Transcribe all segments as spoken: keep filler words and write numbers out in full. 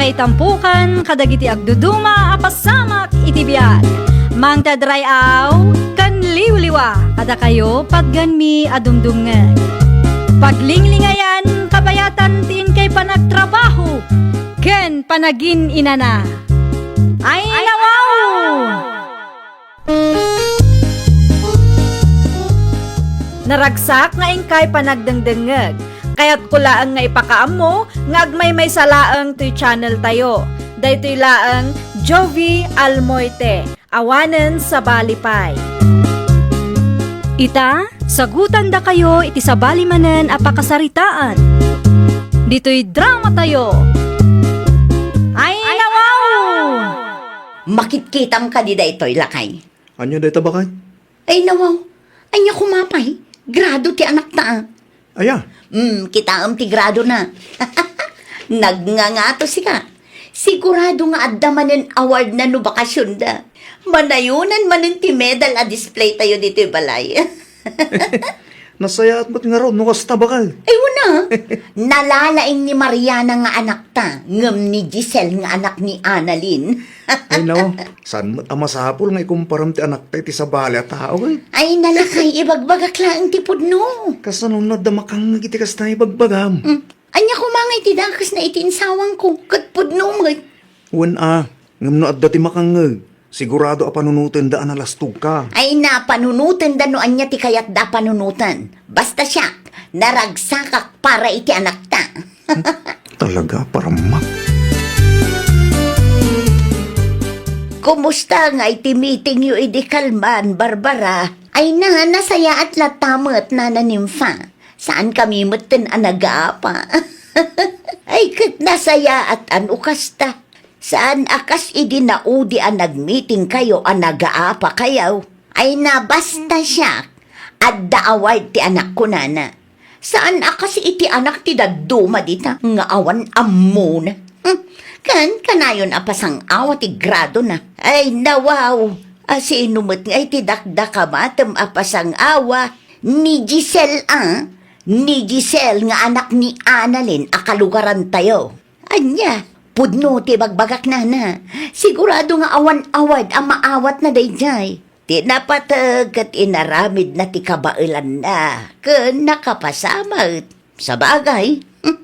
Itampukan kadagiti agduduma a pasamak iti biag. Mangted ray-aw ken liwliwa kadakayo patgenmi a dumdumngeg. Paglinglingayan, kabayatan ti inkay panagtrabaho ken panagin-inana. Ay, nawaw! Naragsak nga inkay panagdengdengngeg. Kayatko laeng nga ipakaammo nga agmaymaysa laeng toy channel tayo. Daytoy laeng Jovie Almoite, awanen sabali pay. Ita, sagutandakayo iti sabali manen a pakasaritaan. Ditoy drama tayo. Ay, nawaw! Makitkitam kadi daytoy, lakay? Ania dayta, baket? Ay, nawaw. Ania koma pay? Grado ti anakta, a. Aya? Hmm, kitaem ti gradona. Nagngangato sika. Sigurado nga adda manen awardna no bakasionda. Manayonan manen ti medal a display tayo ditoy balay. Nasayaat met ngarud no kasta, baket. Ay, wen a. Nalalaing ni Mariana nga anakta, ngem ni Giselle nga anak ni Annalyn. Ay, nawaw. Saan met a masapul nga ikumparam ti anakta iti sabali a tao, eh. Ay, lakay, ibagbagak laeng ti pudno. Kasano no adda makangngeg iti kasta nga ibagbagam? Hmm. Ania koma nga iti dakesna iti insawangko, ket pudno met. Wen a, ngem no adda ti makangngeg, sigurado a panunotenda a nalastogka. Ay, na, panunotenda no ania ti kayatda a panunoten. Basta siak, naragsakak para iti anakta. Talaga, parammak. Kumusta nga iti meetingyo idi kalman, Barbara? Ay na, nasayaat latta met, Nana Nympha. Saankami metten a nagaapa. Ay, ket nasayaat a no kasta. Saan a kas idi naudi a nagmeetingkayo a nagaapakayo. Ay na, basta siak, adda award ti anakko, Nana. Saan a kas iti anak ti dadduma dita nga awan ammona. Hmm, ken kanayon a pasang-awa ti gradona. Ay, nawaw! A sino met nga iti dakdakamatem a pasang-awa? Ni Giselle a? Ni Giselle nga anak ni Annalyn a kalugarantayo. Ania, pudno ti bagbagak, Nana. Sigurado nga awan award a maawatna daydiay. Ti napateg ket inaramidna ti kabaelanna ken nakapasama met. Sabagay, hmm,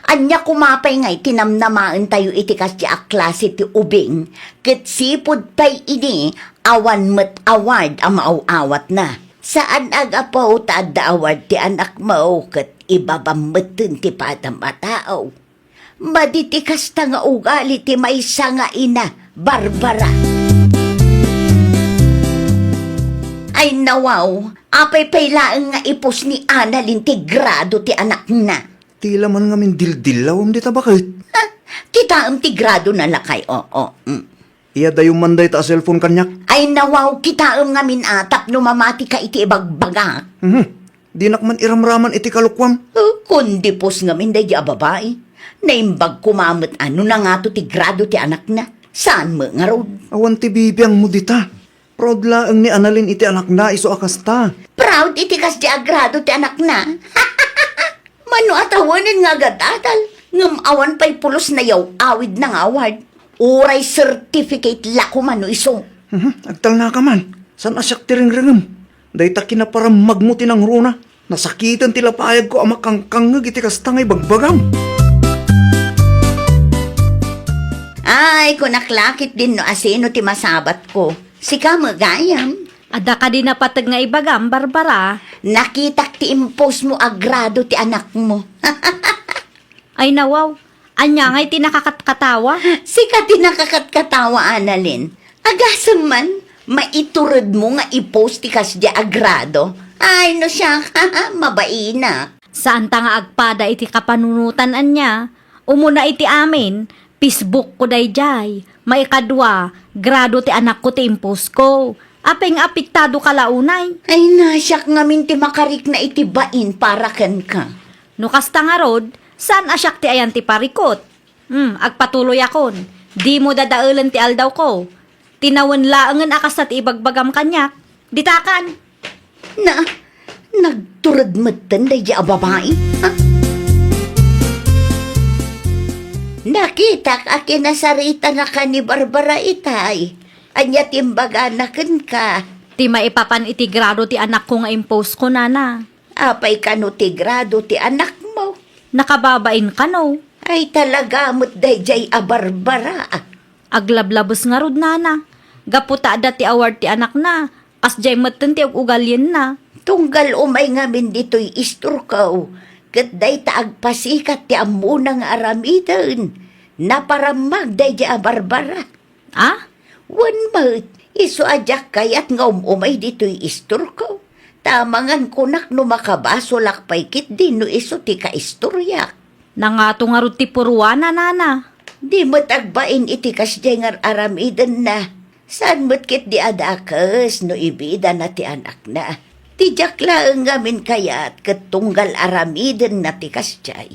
ania koma pay nga iti namnamaentayo iti kasdi a klase ti ubing ket sipud pay idi awan met award a maaw-awatna. Saan a gapu ta adda award ti anakmo ket ibabam metten ti padam a tao. Madi ti kasta nga ugali ti maysa nga ina, Barbara. Ay, nawaw, apay pay laeng nga ipus ni Annalyn ti grado ti anakna? Ti la man ngamin dildillawem dita, baket. Ha? Kitaem ti gradona, lakay, oo. Mm. Iyadayom man dayta a cellphone kaniak. Ay, nawaw, kitaem ngamin a tapno mamatika iti ibagbagak. Mhm. Dinak man iramraman iti kalokuam. Oh, kundi pus ngamin daydi a babai. Naimbag koma met a no nangato ti grado ti anakna. Saan met ngarud? Awan ti bibiangmo dita. Proud laeng ni Annalyn iti anakna, isu a kasta. Proud iti kasdi a grado ti anakna? Mano a tawenen nga agad-adal, ngem awan pay pulos nayaw-awidna nga award. Uray certificate la koma no isu. Mhm, agtalnaka man. Saan a siak ti ringrengem? Dayta kinaparammagmo ti nangruna. Nasakiten ti lapayagko a makangkangngeg iti kasta nga ibagbagam. Ay, kunak la ketdin no asino ti masabatko. Sika met gayam. Adda kadi napateg nga ibagam, Barbara? Nakitak ti impostmo a grado ti anakmo. Ay, nawaw. Ania ngay ti nakakatkatawa? Sika ti nakakatkatawa, Annalyn. Agasem man, maituredmo nga i-post ti kasdi a grado. Ay, no siak, mabainak. Saanta nga agpada iti kapanunotan ania. Umuna iti amin, Facebook ko daydiay. Maikadua, grado ti anakko ti impostko. Apay nga apektado ka la unay? Ay, na, siak ngamin ti makarikna iti bain para kenka. No kasta ngarud, saan a siak ti ayan ti parikut? Hmm, agpatuloyakon. Dimo dadaelen ti aldawko. Tinawen laengen a kasta ti ibagbagam kaniak. Ditakan! Na, nagtured metten daydi a babai, ha? Nakitak a kinasaritanaka ni Barbara itay. Ania ti imbagana kenka? Ti maipapan iti grado ti anakko nga imposko, nana. Apay kano ti grado ti anakmo? Nakababain kano. Ay, talaga met daydiay a Barbara. Aglablabes ngarud, nana. Gapu ta adda ti award ti anakna, kasdiay metten ti ug-ugalienna. Tunggal umay ngamin ditoy istorko, ket dayta agpasikat ti ammona nga aramiden. Naparammag daydiay a Barbara. A? Wen met, isu a diak kayat nga um-umay ditoy istorko. Ta amangan kunak no makabasolak pay ketdi no isu ti kaistoriak. Nangato ngarud ti purwana, nana. Di met agbain iti kasdiay nga ar-aramidenna. Saan met ketdi a dakes no ibidana ti anakna. Ti diak laeng ngamin kayat ket tunggal aramidenna ti kasdiay.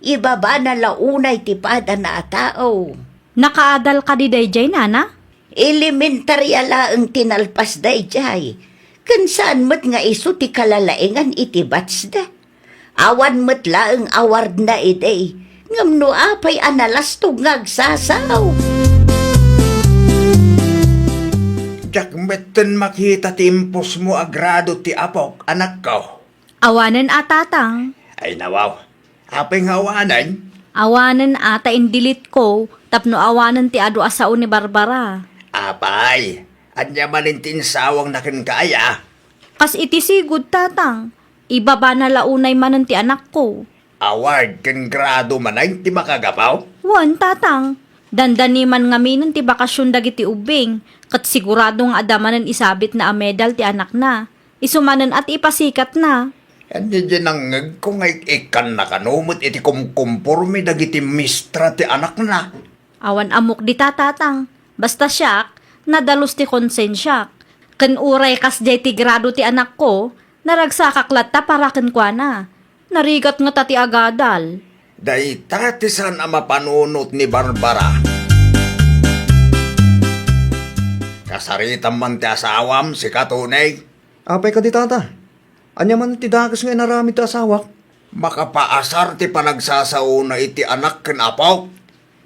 Ibabana la unay ti padana a tao. Nakaadal kadi daydiay, nana? Elementaria laeng ti nalpas daydiay. Ken saan met nga isu ti kalalaengan iti batchda. Awan met laeng awardna idi, ngem no apay a nalastog nga agsasao. Diak metten makita ti imposmo a grado ti apok, anakko. Awanen a, tatang. Ay, nawaw. Apay nga awanen? Awanen a ta indilitko tapno awanen ti adu a sao ni Barbara. Apay, ania manen ti insawangna kenka aya? Kas iti sigud, tatang. Ibabana la unay manen ti anakko. Award ken grado manen ti makagapu? Wen, tatang. Dandani man ngaminen ti bakasion dagiti ubbing, ket sigurado nga adda manen isabitna a medal ti anakna. Isu manen a ti ipasikatna. Ania diay nangngegko nga ik-ikkanna kano met iti kumkumporme dagiti mistra ti anakna? Awan ammok dita, tatang. Basta siak, nadalus ti konsensiak. Ken uray kasdiay ti grado ti anakko, naragsakak latta para kenkuana. Narigat ngata ti agadal. Dayta ti saan a mapanunot ni Barbara. Kasaritam man ti asawam, sika, Tony? Apay kadi, tata? Ania man ti dakes nga inaramid ti asawak? Makapaasar ti panagsasaona iti anak ken apok.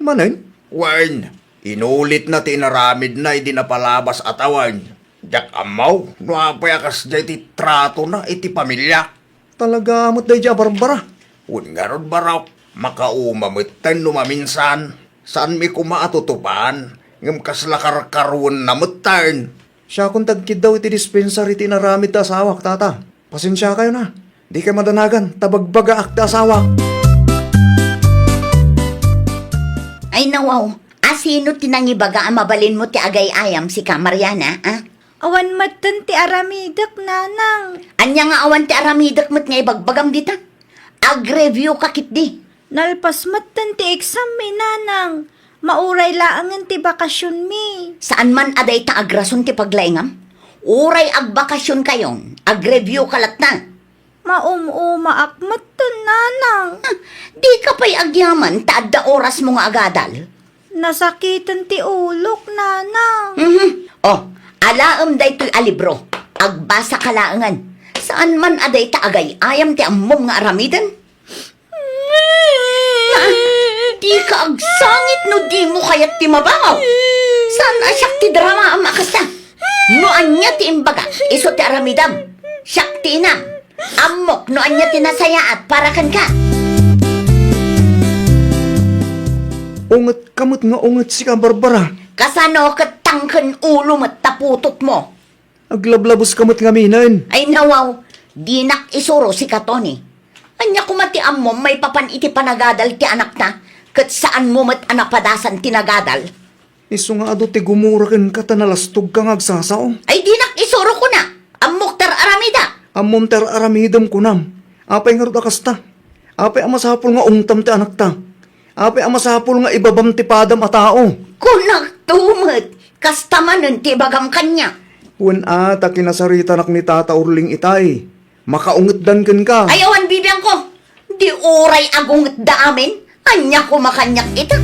Manen? Wen, inulitna ti inaramidna idi napalabas a tawen. Diak ammo no apay a kasdiay ti tratona iti pamiliak. Talaga met daydiay a Barbara. Wen ngarud, Barok, makauma metten no maminsan. Saanmi koma a tutupan, ngem kasla karkaruenna metten. Siakon ti agkiddaw iti dispensary ti inaramid ti asawak, tata. Pasensiakayon a. Dikay madanagan ta bagbagaak ti asawak. Ay, nawaw, a sino ti nangibaga a mabalinmo ti agay-ayam, sika, Mariana, a? Awan metten ti aramidek, nanang. Ania nga awan ti aramidek met nga ibagbagam dita? Ag-review ka ketdi. Nalpas metten ti exam mi, nanang. Mauray laengen ti bakasionmi. Saan man a dayta agrason ti paglaingam? Uray agbakasionkayon, ag-review ka latta. Maum-umaak metten, nanang. Dika pay agyaman ta adda orasmo nga agadal. Nasakiten ti ulok, nanang. Mhm. Oh, alaem daytoy a libro. Agbasa ka laengen. Saan man a dayta agay-ayam ti ammom nga aramiden? Ah, dika agsangit no dimo kayat ti mabangaw. Saan a siak ti dramaam a kasta? No ania ti imbagak, isu ti aramidam. Siak ti inam. Ammok no ania ti nasayaat para kenka. Ungetka met nga unget, sika, Barbara. Kasano ket tangken ulo met ta putotmo? Aglablabuska met ngaminen. Ay, nawaw, dinak isuro, sika, Tony. Ania koma ti ammom maipapan iti panagadal ti anakta, ket saanmo met a napadasan ti nagadal? Isu nga adu ti gumura kenka ta nalastogka nga agsasao. Ay, dinak isuro, kuna. Ammok ti ar-aramida. Ammom ti ar-aramidem, kunam. Apay ngarud a kasta? Apay a masapul nga ungtam ti anakta? Apay a masapul nga ibabam ti padam a tao? Kunakto met, kasta manen ti ibagam kaniak. Wen a, ta kinasaritanak ni Tata Orling itay. Makaungetdan kenka. Ay, awan bibiangko. Di uray agungetda amin. Ania koma kaniak ita?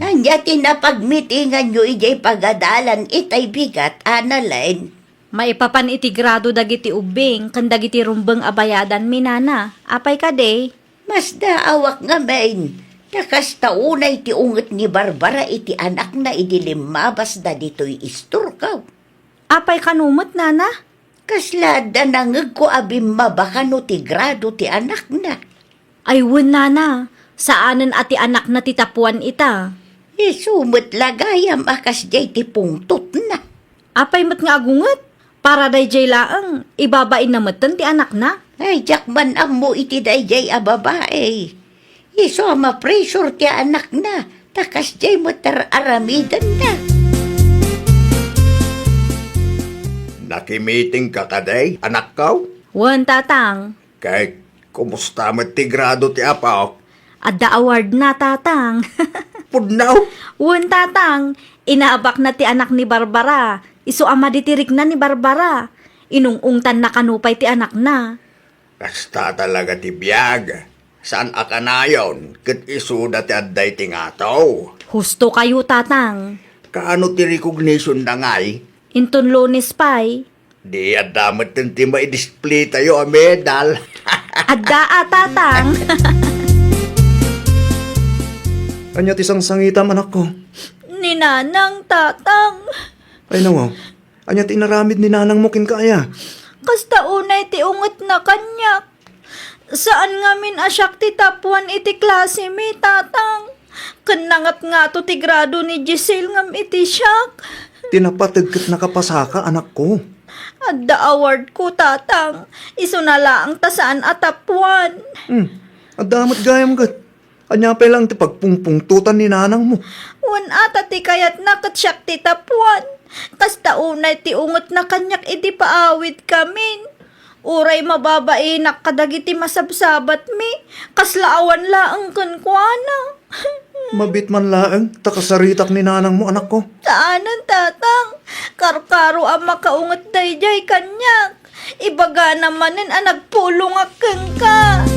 Ania Ti napagmitinganyo idiay pagadalan itay bigat, Annalyn. Maipapan iti grado dagiti ubbing ken dagiti rumbeng a bayadanmi, nana. Apay kadi? Masdaawak ngamin, ta kasta unay ti unget ni Barbara iti anakna idi limmabasda ditoy istorko. Apay kano met, nana? Kasla adda nangegko a bimmaba kano ti grado ti anakna. Ay wen, nana, saanen a ti anakna ti tapuan ita. Isu met la gayam a kasdiay ti pungtotna. Apay met nga agunget? Para daydiay laeng, ibabainna metten ti anakna. Ay, diak man ammo iti daydiay a babai. Isu a ma-pressure ti anakna, ta kasdiay met ar-aramidenna. Nakimitingka kadi, anakko? Wen, tatang. Kay, kumusta met ti grado ti apok? Adda awardna, tatang. Pudno? Wen, tatang. Inaabakna ti anak ni Barbara. Isu a madi ti rikna ni Barbara. Inung-ungtanna kano pay ti anakna. Kasta talaga ti biag. Saan a kanayon, ket isuda ti adda iti ngato. Husto kayo, tatang. Kaano ti recognition da ngay? Inton Lunes pay. Di adda metten ti maidisplay tayo a medal. Adda a, tatang. Ania ti sangsangitam, anakko? Ni nanang, tatang. Ay, nawaw. Ania ti inaramid ni nanangmo kenka aya? Kasta unay ti ungetna kaniak. Saan ngamin a siak ti tapuan iti klasemi, tatang. Ken nangatngato ti grado ni Giselle ngem iti siak. Ti napateg ket nakapasaka, anakko. Adda awardko, tatang. Isuna laeng ta saan a tapuan. Hmm. Adda met gayam ket. Ania pay laeng ti pagpungpungtotan ni nanangmo? Wen a ta ti kayatna ket siak ti tapuan. Kasta unay ti ungetna kaniak idi paawidkamin. Uray mababainak kadagiti masabsabatmi, kasla awan laeng kenkuana. Mabiit man laeng ta kasaritak ni nanangmo, anakko. Saanen, tatang. Karkaro a makaunget daydiay kaniak. Ibagana manen a nagpulongak kenka.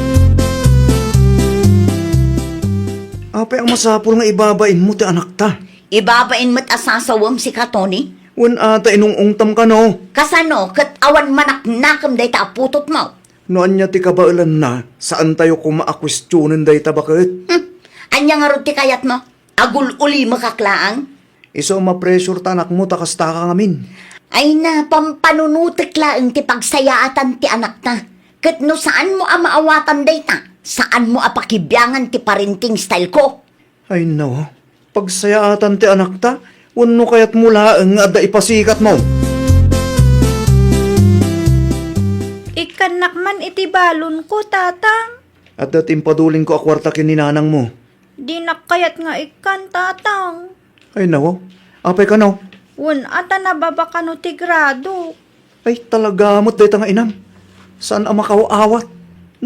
Apay a masapul nga ibabainmo ti anakta? Ibabain met a sasawem sika, Tony. Wen a ta inung-ungtam kano. Kasano ket awan manaknakem dayta a putotmo? No ania ti kabaelanna, saantayo koma a kuestionen dayta baket. Hmm. Ania ngarud ti kayatmo? Agul-ulimekak laeng? Isu a ma-pressure ta anakmo ta kastaka ngamin. Ay na, pampanunotek laeng ti pagsayaatan ti anakta. Ket no saanmo a maawatan dayta, saanmo a pakibiangan ti parenting style ko. Ay no, pagsayaatan ti anakta, wenno kayatmo laeng nga adda ipasikatmo? Ikkannak man iti balonko, tatang. Adda ti impadulinko a kuarta ken ni nanangmo. Dinak kayat nga ikkan, tatang. Ay, nawaw. Apay kano? Wen a ta nababa kano ti grado. Ay, talaga met dayta nga inam. Saan a makaw-awat?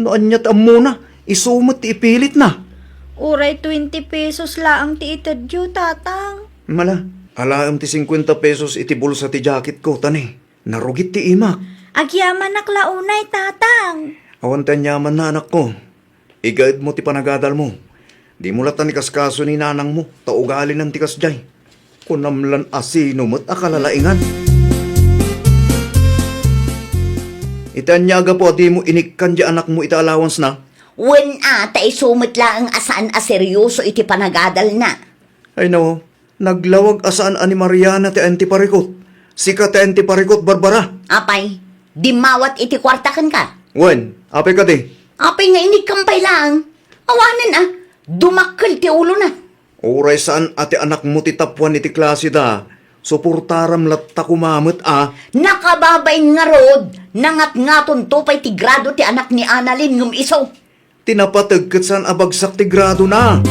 No ania ti ammona, isu met ti ipilitna. Uray twenty pesos laeng ti itedyo, tatang. Mala, alaem ti singkuenta pesos iti bulsa ti jacketko, Tony. Narugit ti imak. Agyamanak la unay, tatang. Awan ti aniamanna, anakko. Igaedmo ti panagadalmo. Dimo latta ikaskaso ni nanangmo, ta ugalinan ti kasdiay. Kunam lan a sino met a kalalaingan. Iti ania a gapu a dimo inikkan di anakmo iti allowance na? Wen a, ta isu met laeng a saan a seryoso iti panagadalna. Ay, nawaw. Naglawag a saan a ni Mariana ti ayan ti parikut. Sika ti ayan ti parikut, Barbara. Apay, dimmawat iti kuarta kenka? Wen, apay kadi? Apay nga inikkan pay laeng? Awanen a, dumakkel ti ulona. Uray saan a ti anakmo ti tapuan iti klaseda, suportaram latta koma met a. Nakababain ngarud, nangatngatonto pay ti grado ti anak ni Annalyn ngem isu. Ti napateg ket saan a bagsak ti gradona.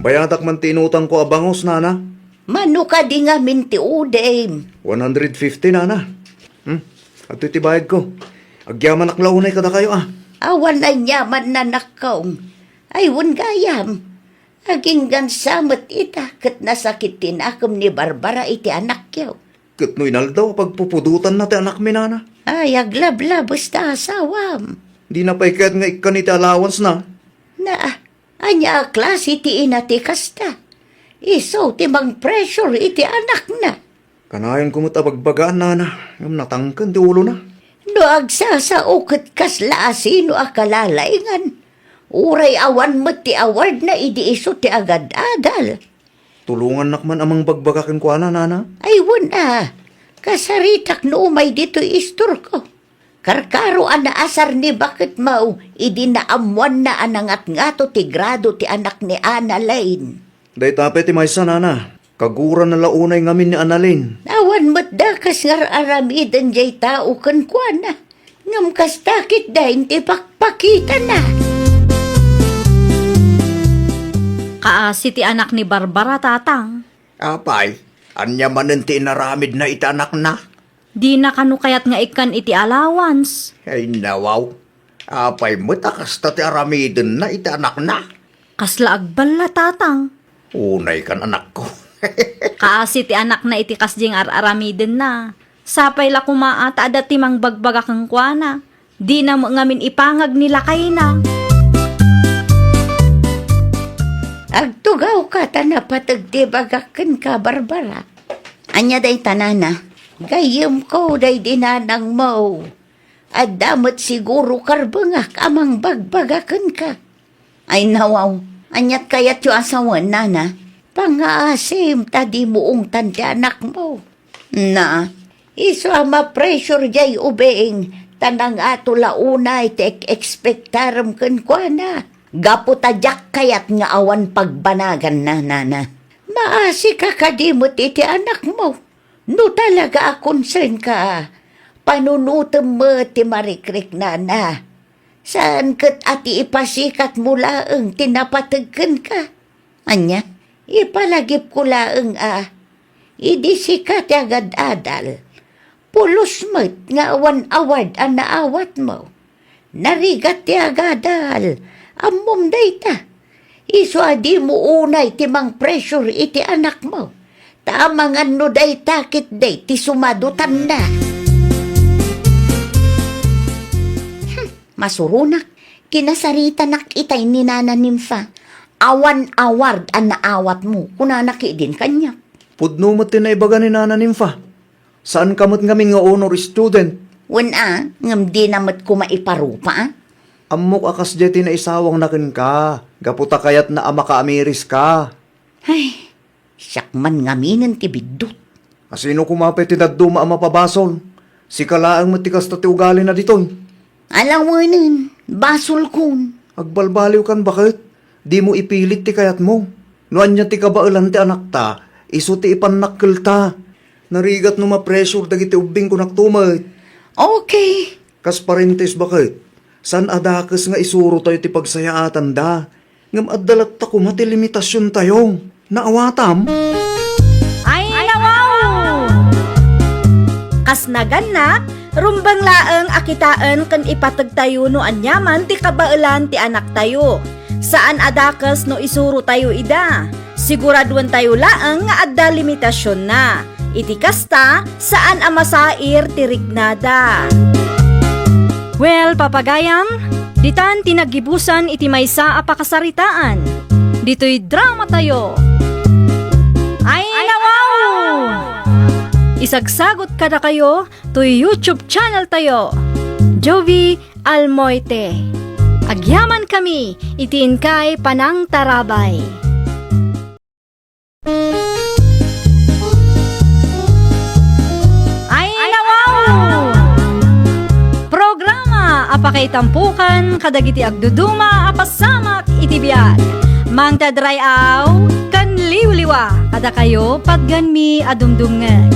Bayadak man ti inutangko a bangus, nana. Mano kadi ngamin ti udim? One hundred fifty, nana. Hmm? Adtoy ti bayadko. Agyamanak la unay kadakayo, a. Awan aniamanna, anakko. Ay, wen gayam. Aginggansa met ita ket nasakit ti nakem ni Barbara iti anakyo. Ket no inaldaw a pagpupudotanna ti anakmi, nana? Ay, aglablabes ta asawam. Dina pay kayat nga ikkan iti allowance na? Naa, Ania a klase ti ina ti kasta? Isu ti mang-pressure iti anakna. Kanayon ko met a bagbagaan, nana, ngem natangken ti ulona. No agsasao ket kasla asino a kalalaingan, uray awan met ti awardna idi isu ti agad-adal. Tulongannak man a mangbagbaga kenkuana, nana. Ay, wen a. Kasaritak no umay ditoy istorko. Karkaro a naasar ni baketmo idi naammoanna a nangatngato ti grado ti anak ni Annalyn. Dayta pay ti maysa, nana. Kaguranna la unay ngamin ni Annalyn. Awan met dakes nga ar-aramiden jay tao kenkuana. Ngem kasta ketdin ti pakpakitana. Kaasi ti anak ni Barbara, tatang. Apay, ania manen ti inaramidna iti anakna? Dina kano kayat nga ikkan iti allowance. Ay, nawaw. Apay met a kasta ti aramidenna iti anakna? Kasla agballa, tatang. Unay kan, anakko. Kaasi ti anakna iti kasdiay nga ar-aramidenna. Sapay la koma a ta adda ti mangbagbaga kenkuana. Dina met ngamin ipangag ni lakayna. Agtugawka ta napateg ti bagak kenka, Barbara. Ania dayta, nana? Gayyemko daydi nanangmo. Adda met siguro karbengak a mangbagbaga kenka. Ay, nawaw, aniat kayatyo a sawen, nana? Pangngaasim ta dimo ungtan ti anakmo. Na, isu a ma-pressure jay ubing, ta nangato la unay ti ek-ekspektarem kenkuana. Gapu ta diak kayat nga awan pagbanaganna, nana. Maasika kadi met iti anakmo. No talaga a concern ka, panunotem met ti marikriknana. Saan ket a ti ipasikatmo laeng ti napateg kenka. Ania, ipalagipko laeng a, idi sika ti agad-adal, pulos met nga awan award a naawatmo. Narigat ti agadal, ammom dayta. Isu a dimo unay ti mang-pressure iti anakmo, ta amangan no dayta ketdi ti sumadutanna. Hmm, masuronak, kinasaritanak itay ni Nana Nympha. Awan award a naawatmo, kunana ketdin kaniak. Pudno met ti naibaga ni Nana Nympha. Saanka met ngamin nga honor student. Wen a, ngem dina met koma iparupa a. Ammok a kasdiay ti naisawangna kenka, gapu ta kayatna a makaamiriska. Ay, siak man ngaminen ti biddut. Asino koma pay ti dadduma a mapabasol? Sika laeng met ti kasta ti ugalina ditoy. Alawenen, basolkon. Agbalbaliwkan baket? Dimo ipilit ti kayatmo. No ania ti kabaelan ti anakta, isu ti ipannakkelta. Narigat no ma-pressure dagiti ubbing, kunakto met. Okay. Kas parentes baket, saan a dakes nga isurotayo ti pagsayaatanda. Ngem adda latta koma ti limitasiontayo. Naawatam? Ay, nawaw! Kas nagannak, rumbeng laeng a kitaen ken ipategtayo no aniaman ti kabaelan ti anaktayo. Saan a dakes no isurotayo ida. Siguraduentayo laeng nga adda limitasionna. Iti kasta, saan a masair ti riknada. Well, papagayam, ditan ti naggibusan iti maysa a pakasaritaan. Ditoy dramatayo. Ay, nawaw! Isagsagot kadakayo toy YouTube channel tayo, Jovie Almoite. Agyamankami iti inkay panangtarabay. Ay, nawaw! Programa a pakaitampokan kadagiti agduduma a pasamak iti biag. Mangted ray-aw ken liwliwa kadakayo, patganmi a dumdumngeg.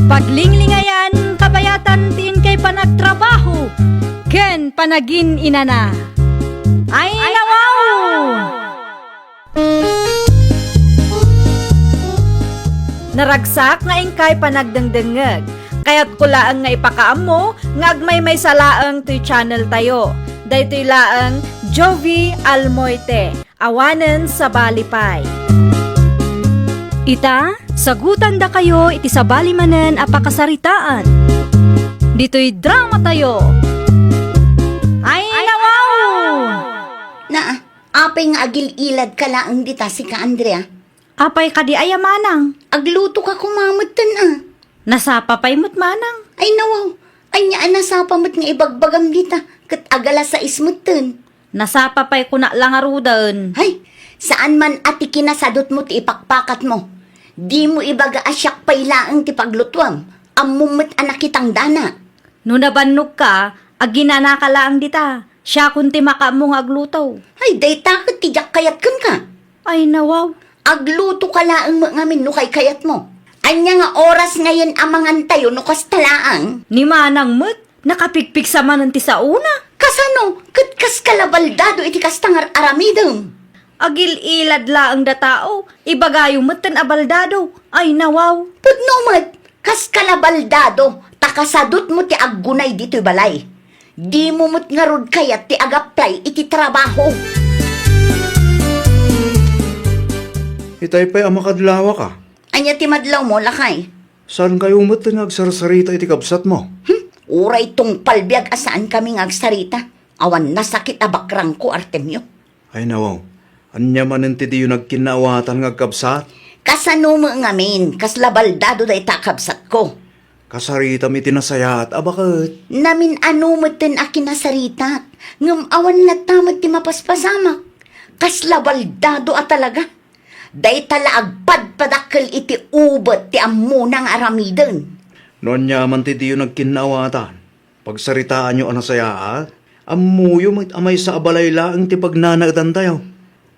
Paglinglingayan, kabayatan ti inkay panagtrabaho ken panagin-inana. Ay, nawaw! Naragsak nga inkay panagdengdengngeg. Kayatko laeng nga ipakaammo nga agmaymaysa laeng toy channel tayo. Daytoy laeng Jovie Almoite, awanen sabali pay. Ita, sagutandakayo iti sabali manen a pakasaritaan. Ditoy dramatayo. Ay, nawaw! Na, Apay nga agil-iladka laeng dita, sika, Andrea? Apay kadi aya, manang? Aglutoka koma metten, a. Nasapa pay met, manang? Ay, nawaw. Ania a nasapa met nga ibagbagam dita, ket agalas sais metten. Nasapa pay kunak la ngaruden. Hay, saan man a ti kinasadutmo ti ipakpakatmo. Dimo ibaga a siak pay laeng ti paglutuam. Ammom met a nakitangdanak. No nabannogka, aginanaka laeng dita. Siakon ti makaammo nga agluto. Hay, dayta ket ti diak kayat kenka. Ay, nawaw. Aglutoka laeng met ngamin no kaykayatmo. Ania nga oras ngayen a mangantayo no kasta laeng? Ni manang met, nakapigpigsa manen ti saona. Kasano? Ket kaska la baldado iti kasta nga ar-aramidem? Agil-ilad laeng da tao, ibagayo metten a baldado. Ay, nawaw. Pudno met, kaska la baldado, ta kasadutmo ti aggunay ditoy balay. Dimo met ngarud kayat ti agaplay iti trabaho. Itay pay a makadlawaka. Ania ti madlawmo, lakay? Saankayo met nga agsarsarita iti kabsatmo? Hmm? Uray tungpal biag a saankami nga agsarita. Awan nasakit a bakrangko, Artemio. Ay, nawaw. Ania manen ti diyo nagkinnaawatan nga agkabsat? Kasano met ngamin, kasla baldado dayta a kabsatko. Kasaritam iti nasayaat a baket. Namin-ano metten a kinasaritak, ngem awan latta met ti mapaspasamak. Kasla baldado a talaga. Dayta la agpadpadakkel iti ubet ti ammona nga aramiden. No ania man ti diyo nagkinnaawatan, pagsaritaanyo a nasayaat. Ammoyo met a maysa a balay laeng ti pagnanaedantayo.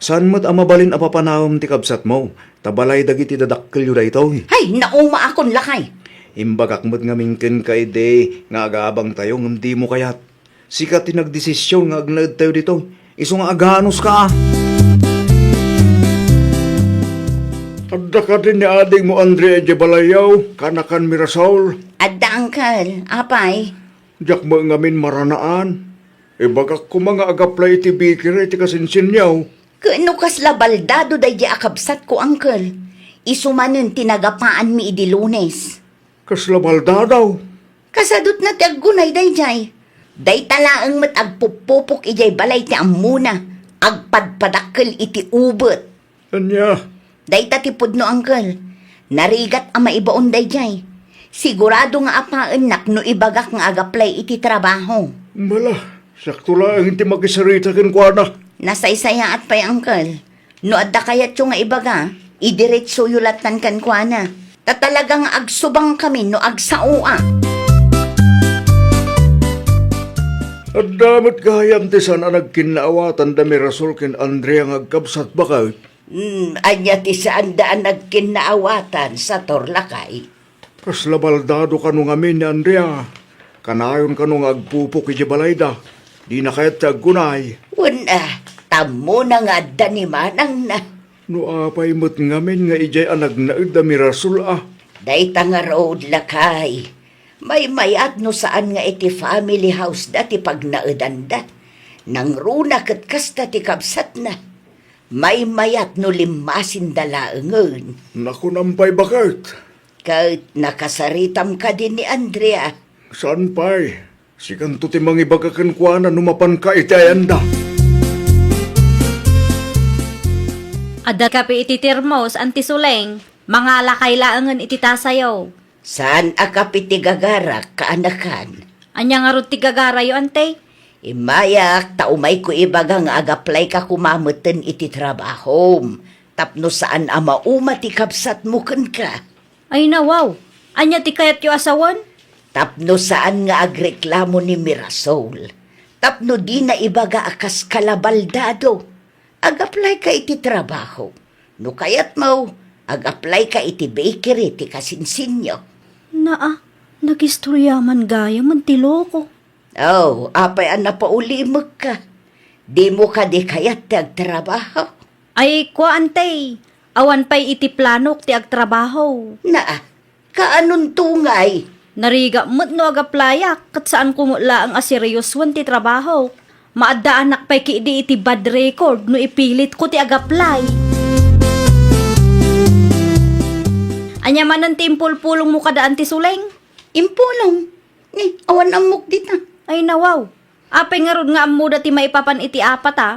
Saan met a mabalin a papanawem ti kabsatmo, ta balay dagiti dadakkelyo daytoy. Hay, naumaakon, lakay! Imbagak met ngamin kenka idi nga agabangtayo ngem dimo kayat. Sika ti nagdesisyon nga agnaedtayo ditoy. Isu nga aganuska, a. Adda kadi ni adingmo Andrea idiay balayyo, kaanakan Mirasol? Adda, uncle. Apay? Diak met ngamin maranaan. Ibagak koma nga agaplay iti bakery ti kasinsinyo. Ket no kasla baldado daydiay a kabsatko, uncle, isu manen ti nagapaanmi idi Lunes. Kasla baldado? Kasadutna ti aggunay daydiay. Dayta laeng met agpuppupok idiay balay ti ammona, agpadpadakkel iti ubet. Ania? Dayta ti pudno, uncle. Narigat a maibaon daydiay. Sigurado nga apaennak no ibagak nga agaplay iti trabaho. Bala, siakto laeng ti makisarita kenkuana. Nasaysayaat pay, uncle. No adda kayatyo nga ibaga, idiretsoyo lattan kenkuana. Ta talaga nga agsubangkami no agsaoak. Adda met gayam ti saan a nagkinnaawatan da Mirasol ken Andrea nga agkabsat, baket? Hmm, ania ti saanda a nagkinnaawatan, sator, lakay? Kasla baldado kano ngamin ni Andrea. Kanayon kano nga agpupok idiay balayda. Dina kayat ti aggunay. Wen a, ta ammona nga adda ni manangna. No apay met ngamin nga idiay a nagnaed da Mirasol, a? Dayta ngarud, lakay. Maymayat no saan nga iti family house da ti pagnaedanda. Nangruna ket kasta ti kabsatna. Maymayat no limmasinda laengen. Nakunam pay, baket? Ket nakasaritam kadi ni Andrea? Saan pay. Sikanto ti mangibaga kenkuana no mapanka iti ayanda. Adda kape iti termos, Auntie Suleng? Mangalakay laengen iti tasayo. Saan a kape ti gagarak, kaanakan? Ania ngarud ti gagarayo, Ante? Immayak, ta umayko ibaga nga agaplayka koma metten iti trabahom, tapno saan a mauma ti kabsatmo kenka. Ay, nawaw! Ania ti kayatyo a sawen? Tapno saan nga agreklamo ni Mirasol. Tapno dina ibaga a kaska la baldado. Agaplayka iti trabaho. No kayatmo, agaplayka iti bakery ti kasinsinyo. Naa, nagistorya man gayam ti loko. Oh, apay a napaulimekka? Dimo kadi kayat ti agtrabaho? Ay, kua, Ante, awan pay iti planok ti agtrabaho. Naa, kaanonto ngay? Narigat met no agaplayak, ket saanko met laeng a seriosoen ti trabaho. Maaddaanak pay ketdi iti bad record no ipilitko ti agaplay. Ania manen ti impulpulongmo kada Auntie Suleng? Impulong? Ni, awan ammok dita. Ay, nawaw. Apay ngarud nga ammoda ti maipapan iti apat, a?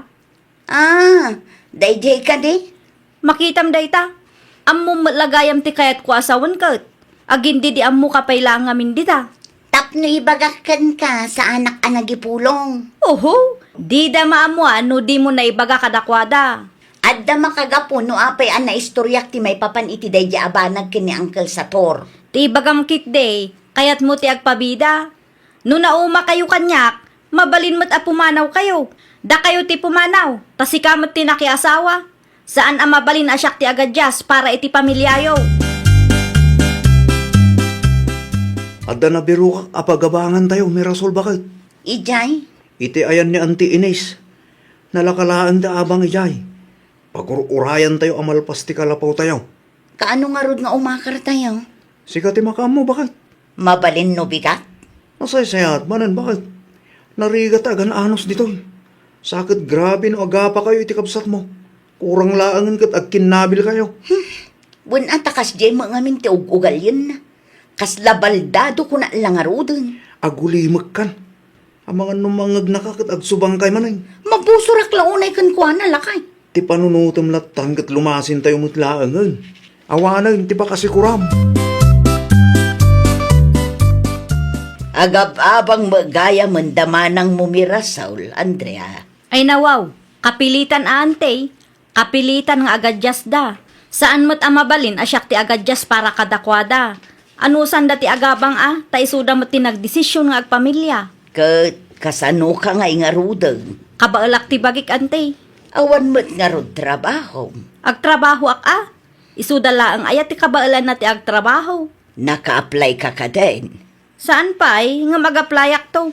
Ah, daydiay kadi? Makitam dayta. Ammom met la gayam ti kayatko a sawen ket. Agin didi ammoka pay laeng ngamin dita. Tapno ibagak kenka, saanak a nagipulong. Oho, dida maammoan no dimo naibaga kadakuada. Adda makagapu no apay a naistoriak ti maipapan iti daydiay a banag ken ni Uncle Sator. Ti ibagam ketdi, kayatmo ti agpabida. No naumakayo kaniak, mabalin met a pumanawkayo. Dakayo ti pumanaw, ta sika met ti nakiasawa. Saan a mabalin a siak ti agadias para iti pamiliayo. Adda nabirokak a pagabangantayo, Mirasol, baket. Idiay? Iti ayan ni Auntie Ines. Nalaka laeng ti abang idiay. Pagur-urayantayo a malpas ti kalapawtayo. Kaano ngarud nga umakartayo? Sika ti makaammo, baket. Mabalin no bigat? Nasaysayat manen, baket. Narigat ti agan-anos ditoy. Sa ket grabe no agapakayo iti kabsatmo. Kurang laengen ket agkinnabilkayo. Hmm. Wen a ta kasdiay met ngamin ti ug-ugalyenna. Kasla baldado kuna la ngaruden. Agulimekkan. Amangan no mangegnaka ket agsubangkay manen. Mabusorak la unay kenkuana, lakay. Ti panunotem lattan ket lumasintayo met laengen. Awanen ti pakasikuram. Agab-abang met gayam da manangmo, Mirasol, Andrea. Ay nawaw, kapilitan a, Auntie. Kapilitan nga agadiasda. Saan met a mabalin a siak ti agadias para kadakuada. Anusanda ti agabang a, ta isuda met ti nagdesisyon nga agpamilia. Ket kasanoka ngay ngaruden? Kabaelak ti bagik, Auntie. Awan met ngarud trabahom? Agtrabahoak a. Isuda laeng aya ti kabaelanna ti agtrabaho. Naka-apply ka kaden? Saan pay, ngem ag-apply-akto.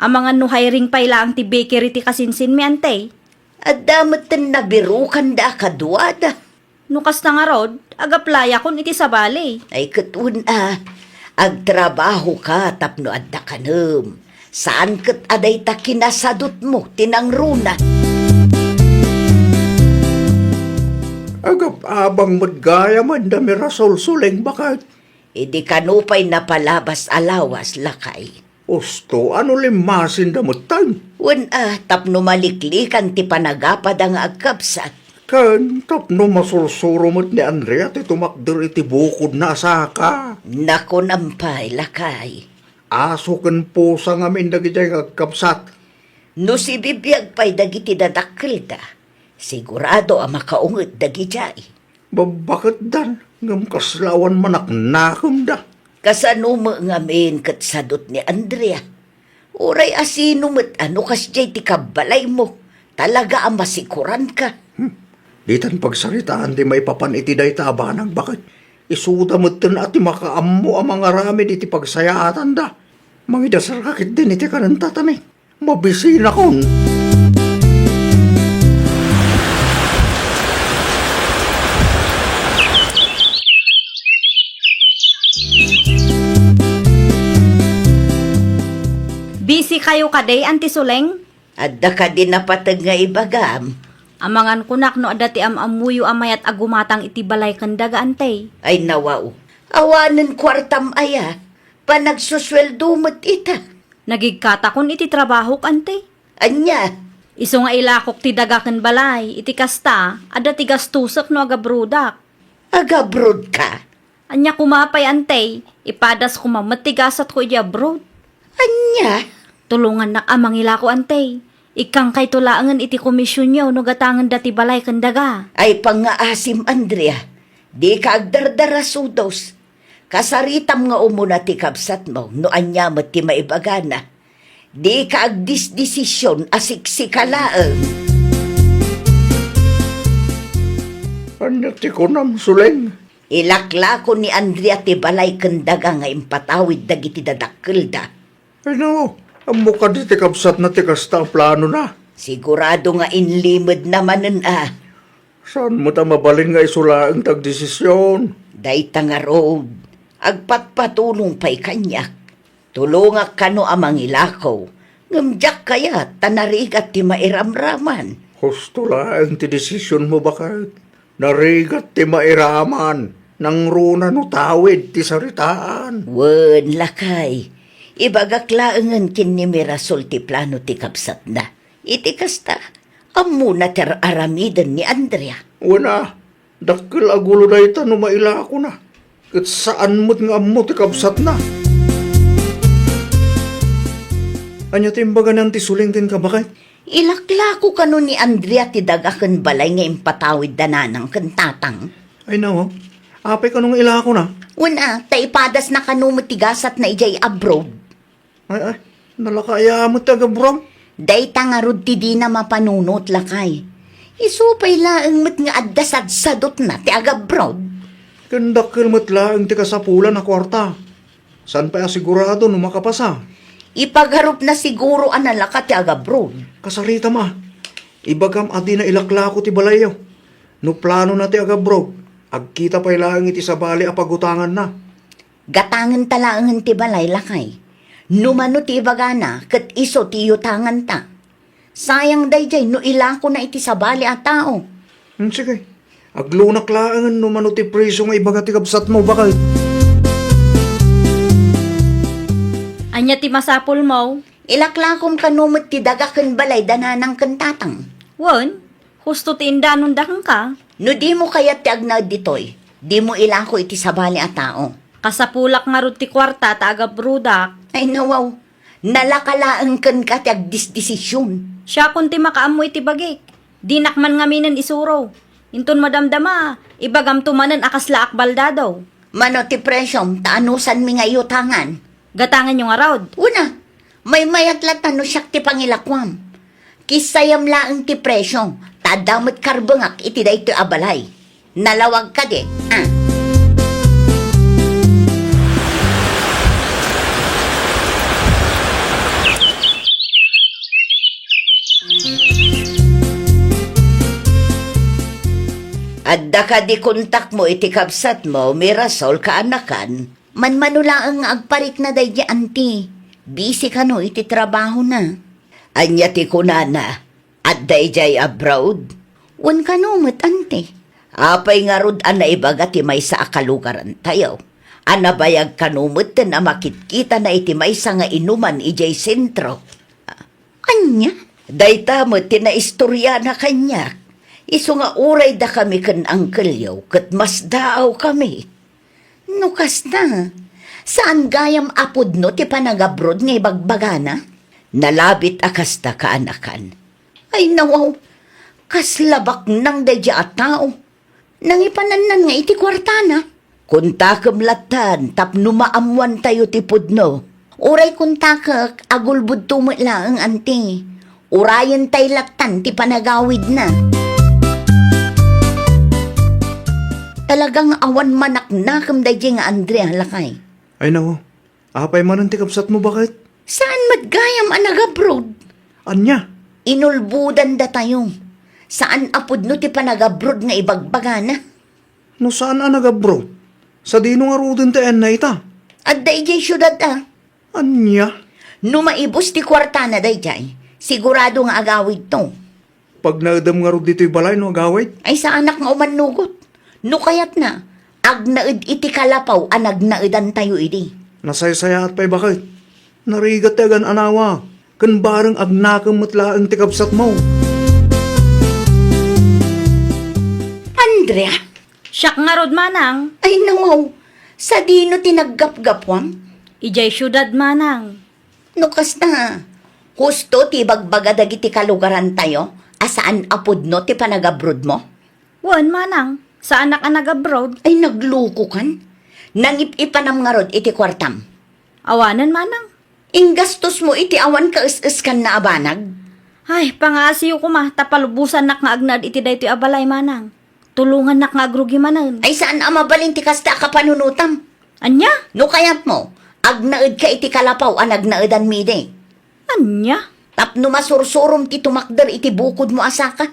Amangan no hiring pay laeng ti bakery ti kasinsinmi, Auntie. Adda metten nabirokanda a kaduada. No kasta ngarud, ag-apply-akon iti sabali. Ay, ket wen a, agtrabahoka tapno adda kanem. Saan ket a dayta kinasadutmo ti nangruna. Agab-abang met gayam da Mirasol, Suleng, baket. Idi kano pay napalabas a lawas, lakay? Husto, ano limmasinda metten? Wen a, tapno maliklikan ti panagapada nga agkabsat. Ken tapno masursuro met ni Andrea ti tumakder iti bukodna a saka. Nakunam pay, lakay. Aso ken pusa ngamin dagidiay nga agkabsat. No sibibiag pay dagiti dadakkelda, sigurado a makaunget dagidiay. Babbaketdan, ngem kasla awan manaknakemda. Kasano met ngamin ket sadut ni Andrea? Uray asino met a no kasdiay ti kabbalaymo, talaga a masikuranka. Hmm. Ditan pagsaritaan ti maipapan iti dayta a banag, baket. Isuda metten a ti makaammo a mangaramid iti pagsayaatanda. Mangidasalka ketdin iti kanenta, tani. Mabisinakon. Busy kayo kadi, Auntie Suleng? Adda kadi napateg nga ibagam? Amangan kunak no adda ti am-ammoyo a mayat a gumatang iti balay ken daga, Auntie. Ay, nawaw. Awanen kuartam aya? Panagsusueldo met ita. Nagigkatakon iti trabahok, Auntie. Ania? Isu nga ilakok ti daga ken balay, iti kasta, adda ti gastosek no agabrodak. Agabrodka? Ania koma pay, Auntie, ipadas koma met ti gasatko idi abroad. Ania? Tulongannak a mangilako, Auntie. Ikkangkayto laengen iti komisionyo no gatangenda ti balay ken daga. Ay, pangngaasim, Andrea. Dika agdardara sudos. Kasaritam nga umuna ti kabsatmo no ania met ti maibagana. Dika agdisdesision a siksika laeng. Ania ti kunam, Suleng? Ilaklako ni Andrea ti balay ken daga nga impatawid dagiti dadakkelda. Ay, no, ammo kadi ti kabsatna ti kasta a planona? Sigurado nga inlimedna manen a. Saan met a mabalin nga isu laeng ti agdesisyon? Dayta ngarud, agpatpatulong pay kaniak. Tulongak kano a mangilako, ngem diak kayat ta narigat ti mairamraman. Husto laeng ti desisionmo, baket. Narigat ti mairaman, nangruna no tawid ti saritaan. Wen, lakay, ibagak laengen ken ni Mirasol ti plano ti kabsatna. Iti kasta, Ammona ti ar-aramiden ni Andrea. Wen a, dakkel a gulo dayta no mailakona. Ket saan met nga ammo ti kabsatna. Ania ti imbaga ni Auntie Suling kenka, baket? Ilaklako kano ni Andrea ti daga ken balay nga impatawidda nanang ken tatang? Ay, nawa. Apay kano nga ilakona? Wen a, ta ipadasna kano met ti gasatna idiay abroad. Ay, ay, nalaka aya met ti agabroad? Dayta ngarud ti dina mapanunot, lakay. Isu pay laeng met nga adda sadsadutna ti agabroad. Ken dakkel met laeng ti kasapulan a kuarta. Saan pay a sigurado no makapasa? Ipagarupna siguro a nalaka ti agabroad. Kasaritam a. Ibagam a dina ilaklako ti balayyo. No planona ti agabroad, agkita pay laeng iti sabali a pagutanganna. Gatangenta laengen ti balay, lakay. No mano ti ibagana, ket isu ti iyutanganta. Sayang daydiay no ilakona iti sabali a tao. Hmm, sige. Aglunak laengen no mano ti presyo nga ibaga ti kabsatmo, baket. Ania ti masapulmo? Ilaklakom kano met ti daga ken balay da nanang ken tatang. Wen, husto ti indanonda kenka. No dimo kayat ti agnaed ditoy, dimo ilako iti sabali a tao. Kasapulak ngarud ti kuarta ta agabroadak. Ay, nawaw. Nalaka laeng kenka ti agdisdesision. Siakon ti makaammo iti bagik. Dinak man ngaminen isuro. Inton madamdama, ibagamto manen a kaslaak baldado. Mano ti presyom ta anusanmi nga iyutangan? Gatangenyo ngarud. Wen a, maymayat latta no siak ti pangilakuam. Kissayem laeng ti presyo, ta adda met karbengak iti daytoy a balay. Nalawag kadi, a? Adda kadi kontakmo iti kabsatmo, Mirasol, kaanakan? Manmano laeng nga agparikna daydi anti. Busy kano iti trabahona. Ania ti kunana? Adda idiay abroad? Wen kano met, anti. Apay ngarud a naibaga ti maysa a kalugarantayo a nabayag kano metten a makitkitana iti maysa nga inuman idiay sentro? Ania? Dayta met ti naistoriana kaniak. Isu nga uray dakami ken angkelyo ket masdaawkami. No kasta, saan gayam a pudno ti panagabrod nga ibagbagana? Nalabit a kasta, kaanakan. Ay, nawaw, kasla baknang daydi a tao. Nangipanannan nga iti kuartana. Kontakem lattan tapno maammoantayo ti pudno. Uray kontakek, agulbodto met laeng, anti. Urayentay lattan ti panagawidna. Talaga nga awan manaknakem daydi nga Andrea, lakay. Ay, nako. Apay manen ti kabsatmo, baket? Saan met gayam a nagabroad? Ania? Inulbodan datayo. Saan a pudno ti panagabroad nga ibagbagana. No saan a nagabroad, sadino ngaruden ti ayanna ita? Adda idiay siudad a. Ania? No maibus ti kuartana daydiay, sigurado nga agawidto. Pagnaedem ngarud ditoy balay no agawid? Ay, saanak nga umannugot. No kayatna, agnaed iti kalapaw a nagnaedantayo idi. Nasaysayaat pay, baket. Narigat ti agan-anawa, ken bareng agnakem met laeng ti kabsatmo. Andrea! Siak ngarud, manang. Ay, nawaw, sadino ti naggapgapuam? Idiay siudad, manang. No kasta, husto ti ibagbaga dagiti kalugarantayo a saan a pudno ti panagabrodmo? Wen, manang, saanak a nagabroad. Ay, naglukokan. Nangip-ipanam ngarud iti kuartam. Awanen, manang. Inggastosmo iti awan kaes-eskanna a banag. Ay, pangaasiyo koma, ta palubosannak nga agnaed iti daytoy a balay, manang. Tulongannak nga agrugi manen. Ay, saan a mabalin ti kasta a kapanunotam. Ania? No kayatmo, agnaedka iti kalapaw a nagnaedanmi idi. Ania? Tapno masursurom ti tumakder iti bukodmo a saka.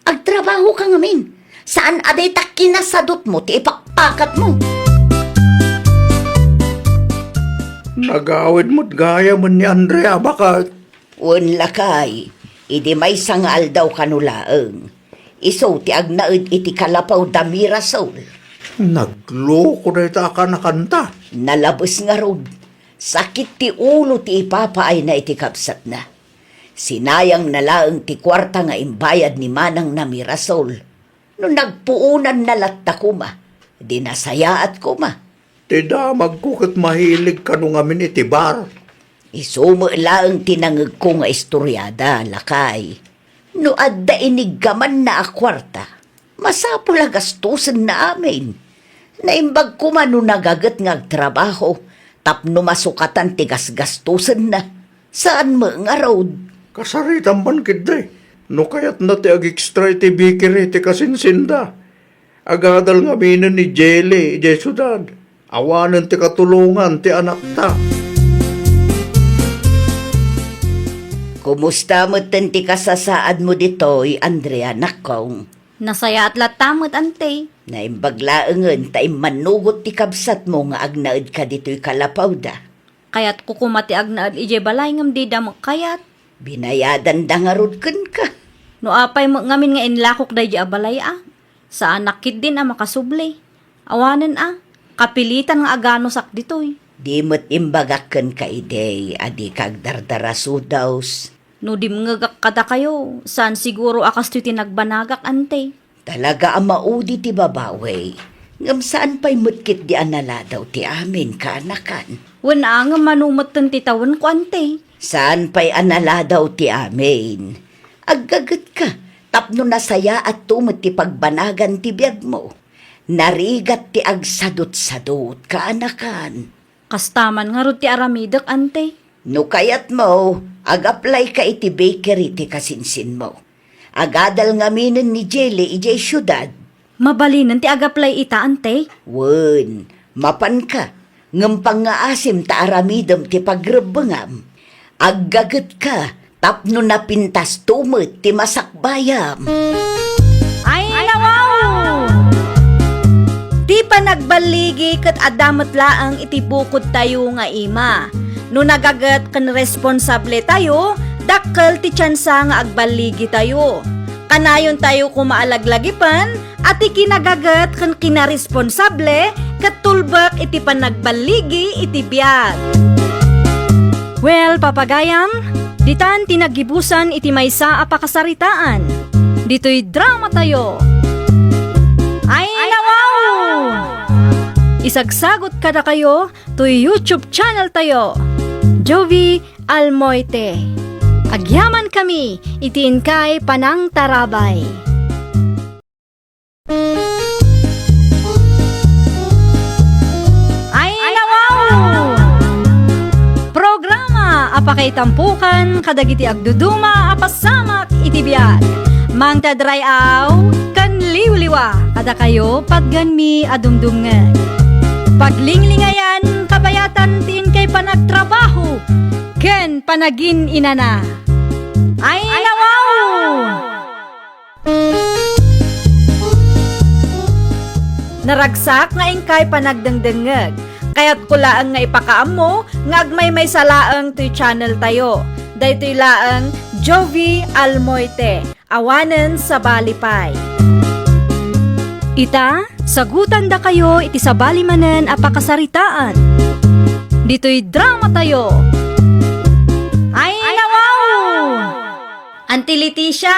Agtrabahoka ngamin. Saan a dayta kinasadutmo ti ipakpakatmo. Nagawid met gayamen ni Andrea, baket. Wen, lakay, idi maysa nga aldaw kano laeng, isu ti agnaed iti kalapaw da Mirasol. Nagloko dayta a kanakanta. Nalabes ngarud, sakit ti ulo ti ipapaayna iti kabsatna. Sinayangna laeng ti kuarta nga imbayad ni manangna Mirasol. No nagpuonanna latta koma, di nasayaat koma. Ti damagko ket mahilig kano ngamin iti bar. Isu met laeng ti nangegko nga istoriada, lakay. No adda iniggamanna a kuarta, masapul a gastusenna amin. Naimbag koma no nagaget nga agtrabaho tapno masukatan ti gasgastusenna. Saan met ngarud? Kasaritam man ketdi. No kayatna ti ag-extra iti bakery ti kasinsinda, agadal ngaminen ni Jelly idiay siudad. Awanen ti katulongan ti anakta. Kumusta metten ti kasasaadmo ditoy, Andrea, nakkong? Nasayaat latta met, ante. Naimbag laengen ta immannugot ti kabsatmo nga agnaedka ditoy kalapawda. Kayatko koma ti agnaed idiay balay ngem dida met kayat. Binayadanda ngarud kenka. No apay met ngamin nga inlakok daydi a balay a, saanak ketdin a makasubli. Awanen a, kapilitan nga aganusak ditoy. Di met imbagak kenka idi a dika agdardarasudaws. No dimngegak kadakayo, saan siguro a kastoy ti nagbanagak, ante. Talaga a maudi ti babawi. Ngem saan pay met ketdi a naladaw ti amin, kaanakan. Wen a, ngem mano metten ti tawenko, ante? Saan pay a naladaw ti amin? Aggagetka tapno nasayaatto met ti pagbanagan ti biagmo. Narigat ti agsadutsadut, kaanakan. Kasta man ngarud ti aramidek, ante. No kayatmo, ag-apply-ka iti bakery ti kasinsinmo. Agadal ngaminen ni Jelly idiay siudad. Mabalinen ti ag-apply ita, ante? Wen, mapanka, ngem pangngaasim ta aramidem ti pagrebbengam. Aggagetka tapno napintasto met ti masakbayam. Ay, nawaw! Ti panagballigi ket adda met laeng iti bukodtayo nga ima. No nagaget ken responsabletayo, dakkel ti tiansa nga agballigitayo. Kanayontayo koma a laglagipen a ti kinagaget ken kinaresponsable ket tulbek iti panagballigi iti biag. Well, papagayam, ditan ti naggibusan iti maysa a pakasaritaan. Ditoy dramatayo. Ay, nawaw! Isagsagot kadakayo toy YouTube channel tayo, Jovi Almoite. Agyamankami iti inkay panangtarabay. Ay, nawaw! Programa a pakaitampokan kadagiti agduduma a pasamak iti biag. Mangted ray-aw ken liwliwa kadakayo patgenmi a dumdumngeg. Paglinglingayan, kabayatan ti inkay panagtrabaho ken panagin-inana. Ay, nawaw! Naragsak nga inkay panagdengdengngeg. Kayatko laeng nga ipakaammo nga agmaymaysa laeng toy channel tayo. Daytoy laeng Jovi Almoite, awanen sabali pay. Ita, sagutandakayo iti sabali manen a pakasaritaan. Ditoy dramatayo. Ay, nawaw! Auntie Leticia!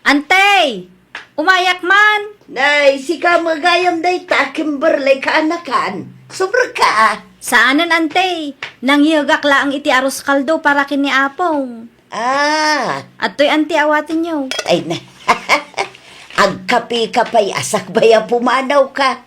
Antey! Umayak man! Nay, sika met gayam dayta, Kimberly kaanakan. Subrek ka, a? Saanen, Antey. Nangyegak laeng iti arroz caldo para ken ni Apong. Ah. Adtoy, Antey, awatenyo. Ay na. Agkape ka pay a sakbay a pumanawka.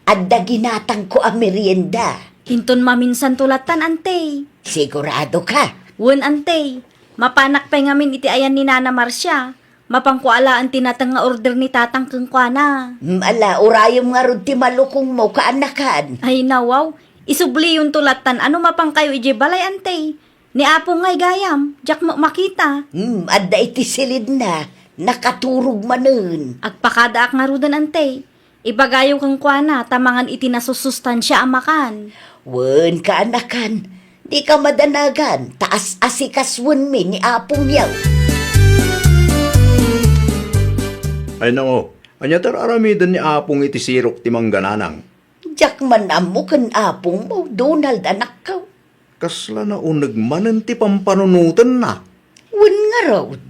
Adda ginatangko a merienda. Inton maminsanto lattan, Antey. Sigurado ka? Wen, Antey. Mapanak pay ngamin iti ayan ni Nana Marcia. Mapanko alaen ti nateng nga order ni Tatang kenkuana. Mm, ala, urayem ngarud ti malukongmo, kaanakan. Ay, nawaw. Isubliyonto lattan a no mapankayo idiay balay, Antey. Ni Apong ngay gayam, diak met makita. Hmm, adda iti silidna, nakaturog manen. Agpakadaak ngaruden, Antey. Ibagayo kenkuana ta mangan iti nasusustansia a makan. Wen, kaanakan, dika madanagan, ta as-asikasuenmi ni Apongyo. Ay, nao, ania ti ar-aramiden ni Apong iti sirok ti manggananang? Diak man ammo ken Apongmo, Donald, anakko. Kasla nauneg manen ti pampanunotenna. Wen ngarud.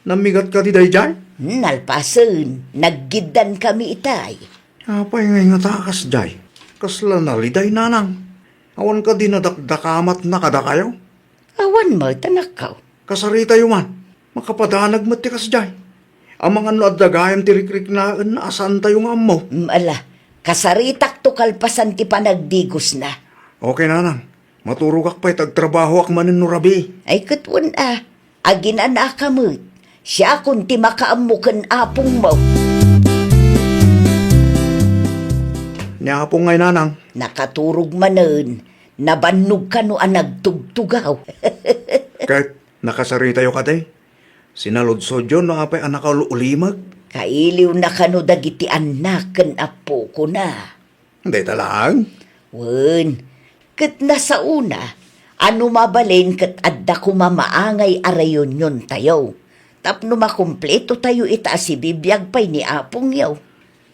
Nammigat kadi daydiay? Nalpasen, naggiddan kami itay. Apay ngay ngata a kasdiay? Kasla naliday, nanang. Awan kadi nadakdakamatna kadakayo? Awan met, anakko. Kasaritayo man. Makapadanag met ti kasdiay. Amangan no adda gayam ti rikriknaenna a saantayo nga ammo. Mm, ala, kasaritakto kalpasan ti panagdigosna. Okay, nanang. Maturogak pay ta agtrabahoak manen no rabii. Ay, ket wen a. Aginanaka met. Siakon ti makaammo ken apongmo. Ni apong ngay, nanang? Nakaturog manen. Nabannog kano a nagtugtugaw. Ket nakasaritayo kadi? Sinaludsodyo no apay a nakaul-ulimeg? Kailiwna kano dagiti annak ken appokona. Dayta laeng? Wen, ket nasaona a no mabalin ket adda koma maangay a reuniontayo tapno makumpletotayo ita a sibibiag pay ni apongyo.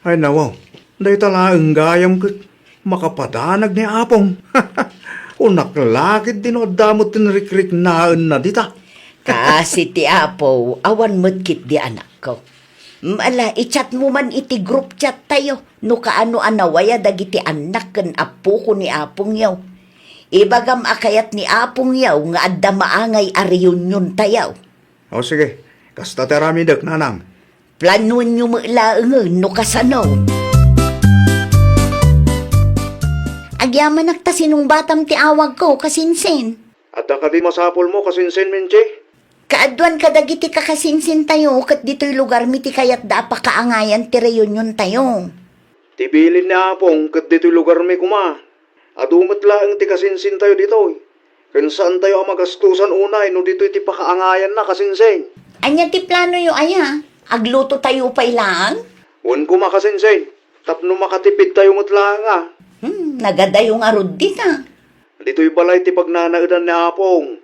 Ay, nawaw. Dayta laeng gayam ket makapadanag ni apong. Kunak la ketdi no adda met ti narikriknaenna dita. Kaasi ti apo, awan met ketdi anakko. Mm, ala, i-chat mo man iti group chat tayo no kaano a nawaya dagiti annak ken appoko ni apongyo. Ibagam a kayat ni apongyo nga adda maangay a reuniontayo. O sige, kasta ti aramidek, nanang. Planoenyo met laengen no kasano. Agyamanak ta sinungbatam ti awagko, kasinsin. Adda kadi masapulmo, kasinsin, Minchi? Kaaduan kadagiti kakasinsintayo ket ditoy lugarmi ti kayatda a pakaangayan ti reuniontayo. Ti bilin ni Apong ket ditoy lugarmi koma. Adu met laeng ti kasinsintayo ditoy. Ken saantayo a magastosan unay no ditoy ti pakaangayanna, kasinsin. Ania ti planoyo aya? Aglutotayo pay laeng? Wen koma, kasinsin. Tapno makatipidtayo met laeng a. Hmm, nagadayo ngarud dita. Ditoy balay ti pagnanaedan ni Apong.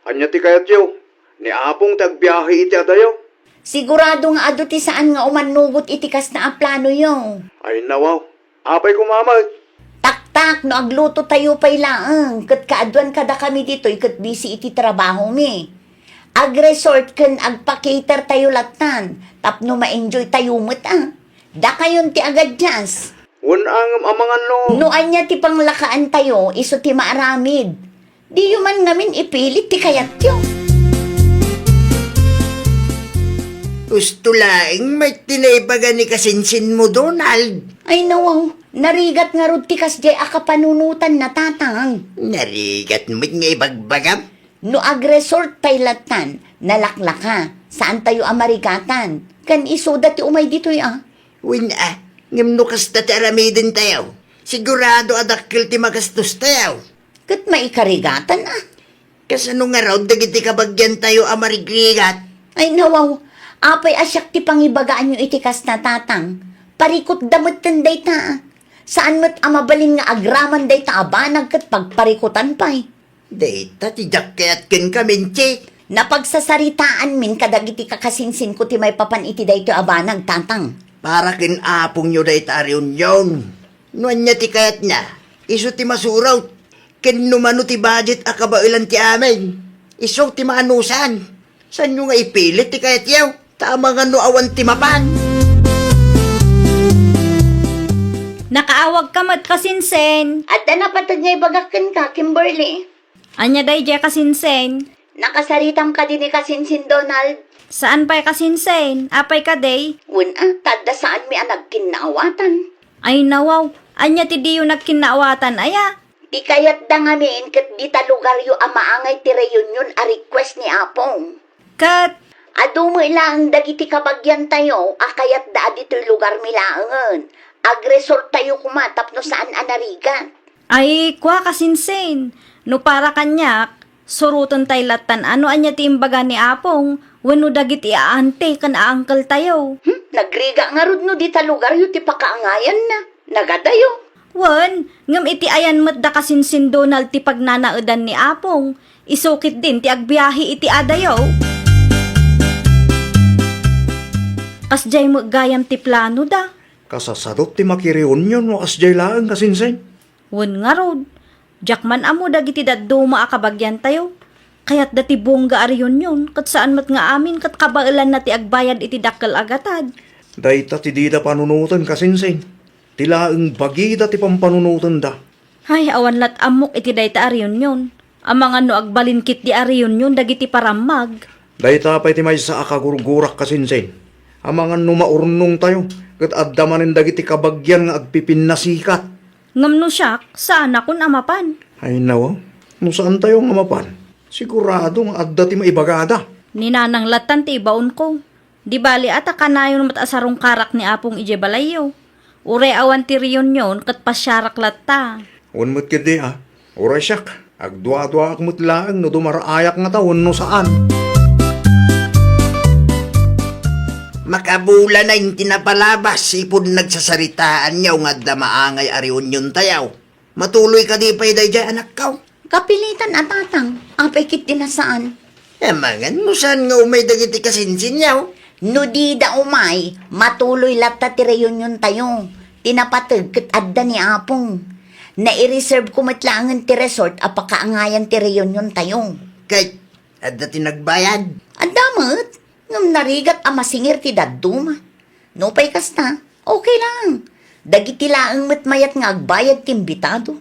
Ania ti kayatyo? Ni Apong ti agbiahe iti adayo? Sigurado nga adu ti saan nga umannugot iti kasta a planoyo. Ay, nawaw. Apay koma met? Taktak, no aglutotayo pay laeng, ket kaaduan kadakami ditoy ket busy iti trabahomi. Agresort ken agpa-cater tayo lattan, tapno ma-enjoy tayo met a. Dakayon ti agaddias. Wen a ngem amangan no. No ania ti panglakaantayo, isu ti maaramid. Diyo man ngamin ipilit ti kayatyo. Husto laeng met ti naibaga ni kasinsinmo, Donald. Ay, nawaw, narigat ngarud ti kasdiay a kapanunotanna, Tatang. Narigat met nga ibagbagam? No agresort tay lattan, nalaklaka, saantayo a marigatan. Ken isuda ti umay ditoy a. Wen a, ngem no kasta ti aramidentayo, sigurado a dakkel ti magastostayo. Ket maikarigatan a. Kasano ngarud dagiti kabagiantayo a marigrigat? Ay, nawaw, apay a siak ti pangibagaanyo iti kasta, Tatang? Parikutda metten dayta a. Saan met a mabalin nga agraman dayta a banag ket pagparikutan pay. Dayta ti diak kayat kenka, Minchi. Napagsasaritaanmin kadagiti kakasinsinko ti maipapan iti daytoy a banag, Tatang. Para ken apongyo dayta a reunion. No ania ti kayatna, isu ti masurot. Ken no mano ti budget a kabaelan ti amin, isu ti maanusan. Saanyo nga ipilit ti kayatyo? Ta amangan no awan ti mapan. Nakaawagka met, kasinsin. Adda napateg nga ibagak kenka, Kimberly. Ania daydiay, kasinsin? Nakasaritam kadi ni kasinsin Donald? Saan pay, kasinsin. Apay kadi? Wen a, ta adda saanmi a nagkinnaawatan. Ay, nawaw. Ania ti diyo nagkinnaawatan aya? Ti kayatda ngamin ket dita lugaryo a maangay ti reunion a request ni Apong. Ket? Adu met laeng dagiti kabagiantayo a kayatda a ditoy lugarmi laengen. Agresorttayo koma tapno saan a narigat. Ay, kua, kasinsin. No para kaniak, surotentay lattan a no ania ti imbaga ni Apong wenno dagiti aante ken a-uncletayo. Hmm, nagrigat ngarud no dita lugaryo ti pakaangayanna. Nagadayo. Wen, ngem iti ayan met da kasinsin Donald ti pagnanaedan ni Apong, isu ketdin ti agbiahe iti adayo. Kasdiay met gayam ti planoda. Kasasadot ti makireunion no kasdiay laeng, kasinsin. Wen ngarud, diak man ammo dagiti dadduma a kabagiantayo. Kayatda ti bongga a reunion, ket saan met nga amin ket kabaelanna ti agbayad iti dakkel a gatad. Dayta ti dida panunoten, kasinsin. Ti laeng bagida ti pampanunotenda. Hay, awan lat ammok iti dayta a reunion. Amangan no agbalin ketdi a reunion dagiti parammag. Dayta pay ti maysa a kagurgurak, kasinsin. Amangan no maurnongtayo, ket adda manen dagiti kabagian nga agpipinnasikat. Ngem no siak, saanakon a mapan. Ay, nawa, no saantayo nga mapan, sigurado nga adda ti maibagada. Ni Nanang lattan ti ibaonko. Di bali a ta kanayon met a sarungkarak ni Apong idiay balayyo. Uray awan ti reunion ket pasiarak latta. Wen met ketdi a, uray siak, agduaduaak met laeng no dumarayak ngata wenno saan. Makabulanay ti napalabas ipud nagsasaritaanyo nga adda maangay a reuniontayo. Matuloy kadi pay daydiay, anakko? Kapilitan a, tatang. Apay ketdi a saan? Amangan no saan nga umay dagiti kasinsinyo. No dida umay, matuloy latta ti reuniontayo. Ti napateg ket adda ni Apong. Naireserveko met laengen ti resort a pakaangayan ti reuniontayo. Ket adda ti nagbayad? Adda met. Ngem narigat a masingir ti dadduma. Nupay kasta, okay lang. Dagiti laeng met mayat nga agbayad ti imbitado.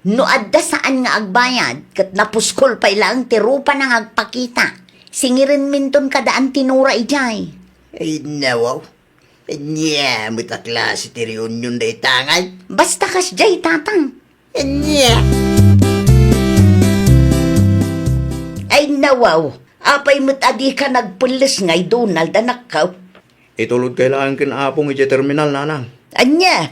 No adda saan nga agbayad, ket napuskol pay laeng ti rupana nga agpakita. Singirenminton kada Antinora idiay. Ay, nawaw. Ania met a klase ti reunion dayta ngay? Basta kasdiay, tatang. Ania? Ay, nawaw. Apay met a dika nagpelles ngay, Donald, anakko? Itulodkay laeng ken Apong idiay terminal, Nanang. Ania?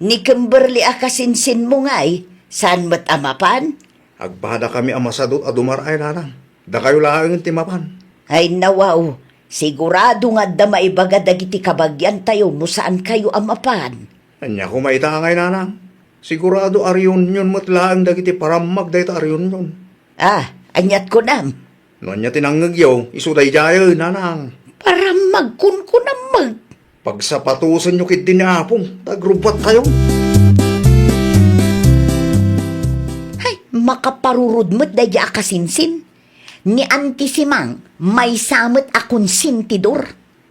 Ni Kimberly a kasinsinmo ngay, saan met a mapan? Agpadakami a masadut a dumaraay, Nanang. Dakayo laengen ti mapan. Ay, nawaw. Sigurado nga adda maibaga dagiti kabagiantayo no saankayo a mapan. Ania koma ita ngay, Nanang? Sigurado a reunion met laeng dagiti parammag dayta a reunion. Ah, aniat kunam? No ania ti nangngegyo, isu daydiay, Nanang. Parammag kunkunam met. Pagsapatosenyo ketdi ni Apong, ta agrubbuattayo. Hay, makaparurod met daydiay a kasinsin. Ni Auntie Simang, maysa met a konsentidor.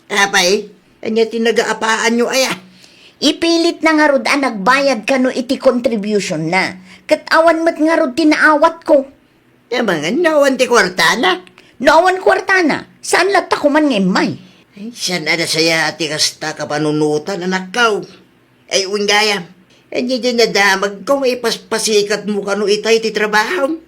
Apay, ania ti nagaapaanyo aya? Ipilitna ngarud a nagbayad kano iti contribution na. Ket awan met ngarud ti naawatko. Amangan no awan ti kuartana? No awan kuartana, saan latta koman nga immay? Ay, saan a nasaya ti kasta kapanunotan, anakko? Ay, wen gayam, ania diay nadamagko nga ipaspasikatmo kano itay ti trabahom?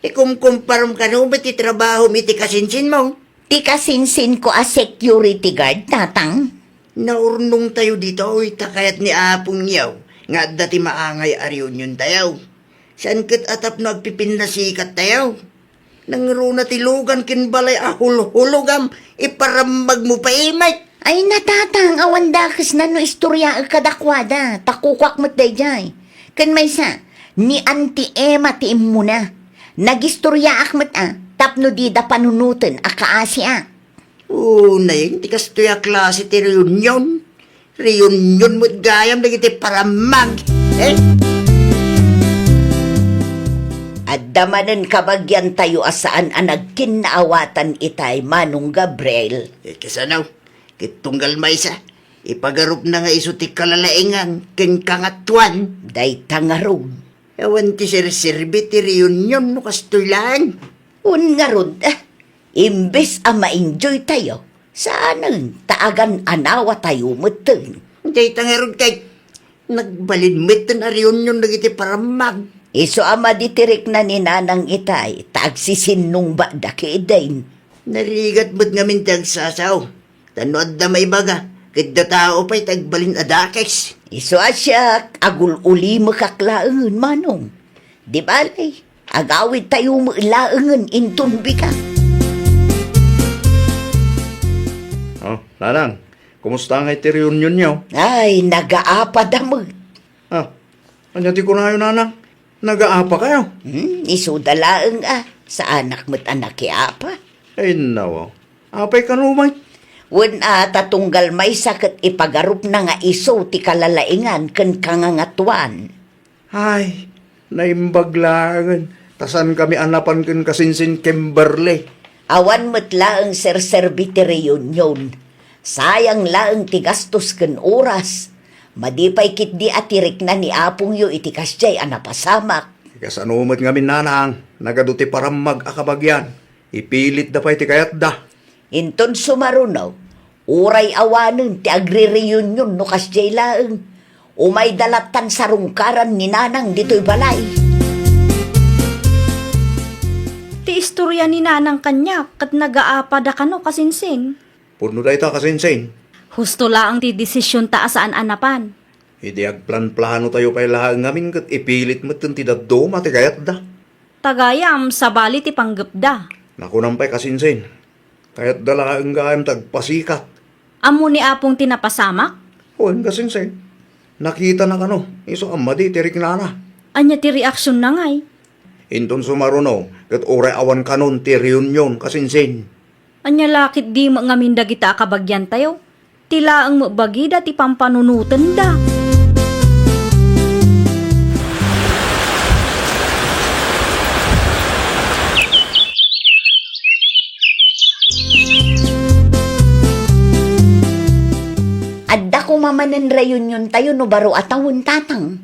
Ikumkumparom kano met ti trabahom iti kasinsinmo? Ti kasinsinko a security guard, tatang. Naurnongtayo ditoy ta kayat ni Apongyo nga adda ti maangay a reuniontayo. Saan ket a tapno agpipinnasikattayo. Nangruna ti lugan ken balay a hulhulogam, iparammagmo pay met. Ay, natatang, awan dakesna no istoriaek kadakuada, ta kukuak met daydiay. Ken maysa, ni Auntie Emma ti immuna. Nagistoriaak met a, tapno dida panunoten a kaasiak. Unay, ti kastoy a klase ti reunion. Reunion met gayam dagiti parammag. Eh? Adda manen kabagiantayo a saan a nagkinnaawatan itay, Manong Gabriel. Eh, kasano? Ket tunggal maysa, ipagarupna nga isu ti kalalaengan ken kangatoan. Dayta ngarud. Awan ti serserbi ti reunion no kastoy laeng. Wen ngarud, ah, imbes a ma-enjoytayo, saanen ta agan-anawatayo metten. Dayta ngarud kay nagbalin metten a reunion dagiti parammag. Isu a madi ti rikna ni Nanang itay, ta agsisinnungbatda ketdin. Narigat met ngamin ti agsasao. Ta no adda maibaga, ket datao pay ti agbalin a dakes. Isu a siak, agul-ulimekak laengen, Manong. Di bale, agawidtayo met laengen inton bigat. Oh, Nanang, kumusta ngay ti reunionyo? Ay, nagaapada met. Ah, ania ti kunayo, Nanang? Nagaapakayo? Hmm, isuda laeng a, saanak met a nakiapa. Ay, nawa. Apay kano met? Wen a, ta tunggal maysa ket ipagarupna nga isu ti kalalaengan ken kangangatoan. Ay, naimbag laengen. Ta saankami a napan ken kasinsin Kimberly. Awan met laeng serserbi ti reunion. Sayang laeng ti gastos ken oras. Madi pay ketdi a ti rikna ni apongyo iti kasdiay a napasamak. Kasano met ngamin, nanang, nagadu ti parammag a kabagian. Ipilitda pay ti kayatda. Inton sumaruno, uray awanen ti agre-reunion no kasdiay laeng. Umayda lattan sarungkaran ni nanang ditoy balay. Ti istoria ni nanang kaniak ket nagaapada kano, kasinsin. Pudno dayta, kasinsin. Husto laeng ti desisionta a saan a napan. Idi agplanplano tayo pay laeng ngamin ket ipilit metten ti dadduma ti kayatda. Tagayam, sabali ti panggepda. Nakunam pay, kasinsin. Kayatda laeng gayam ti agpasikat. Ammo ni apong ti napasamak? Wen, kasinsin. Nakitana kano, isu a madi ti riknana. Ania ti reaksionna ngay? Inton sumaruno, ket uray awan kanon ti reunion, kasinsin. Ania la ketdi met ngamin dagita a kabagiantayo? Ti laeng met bagida ti pampanunotenda. Adda koma manen reunion tayo no baro a tawen, tatang.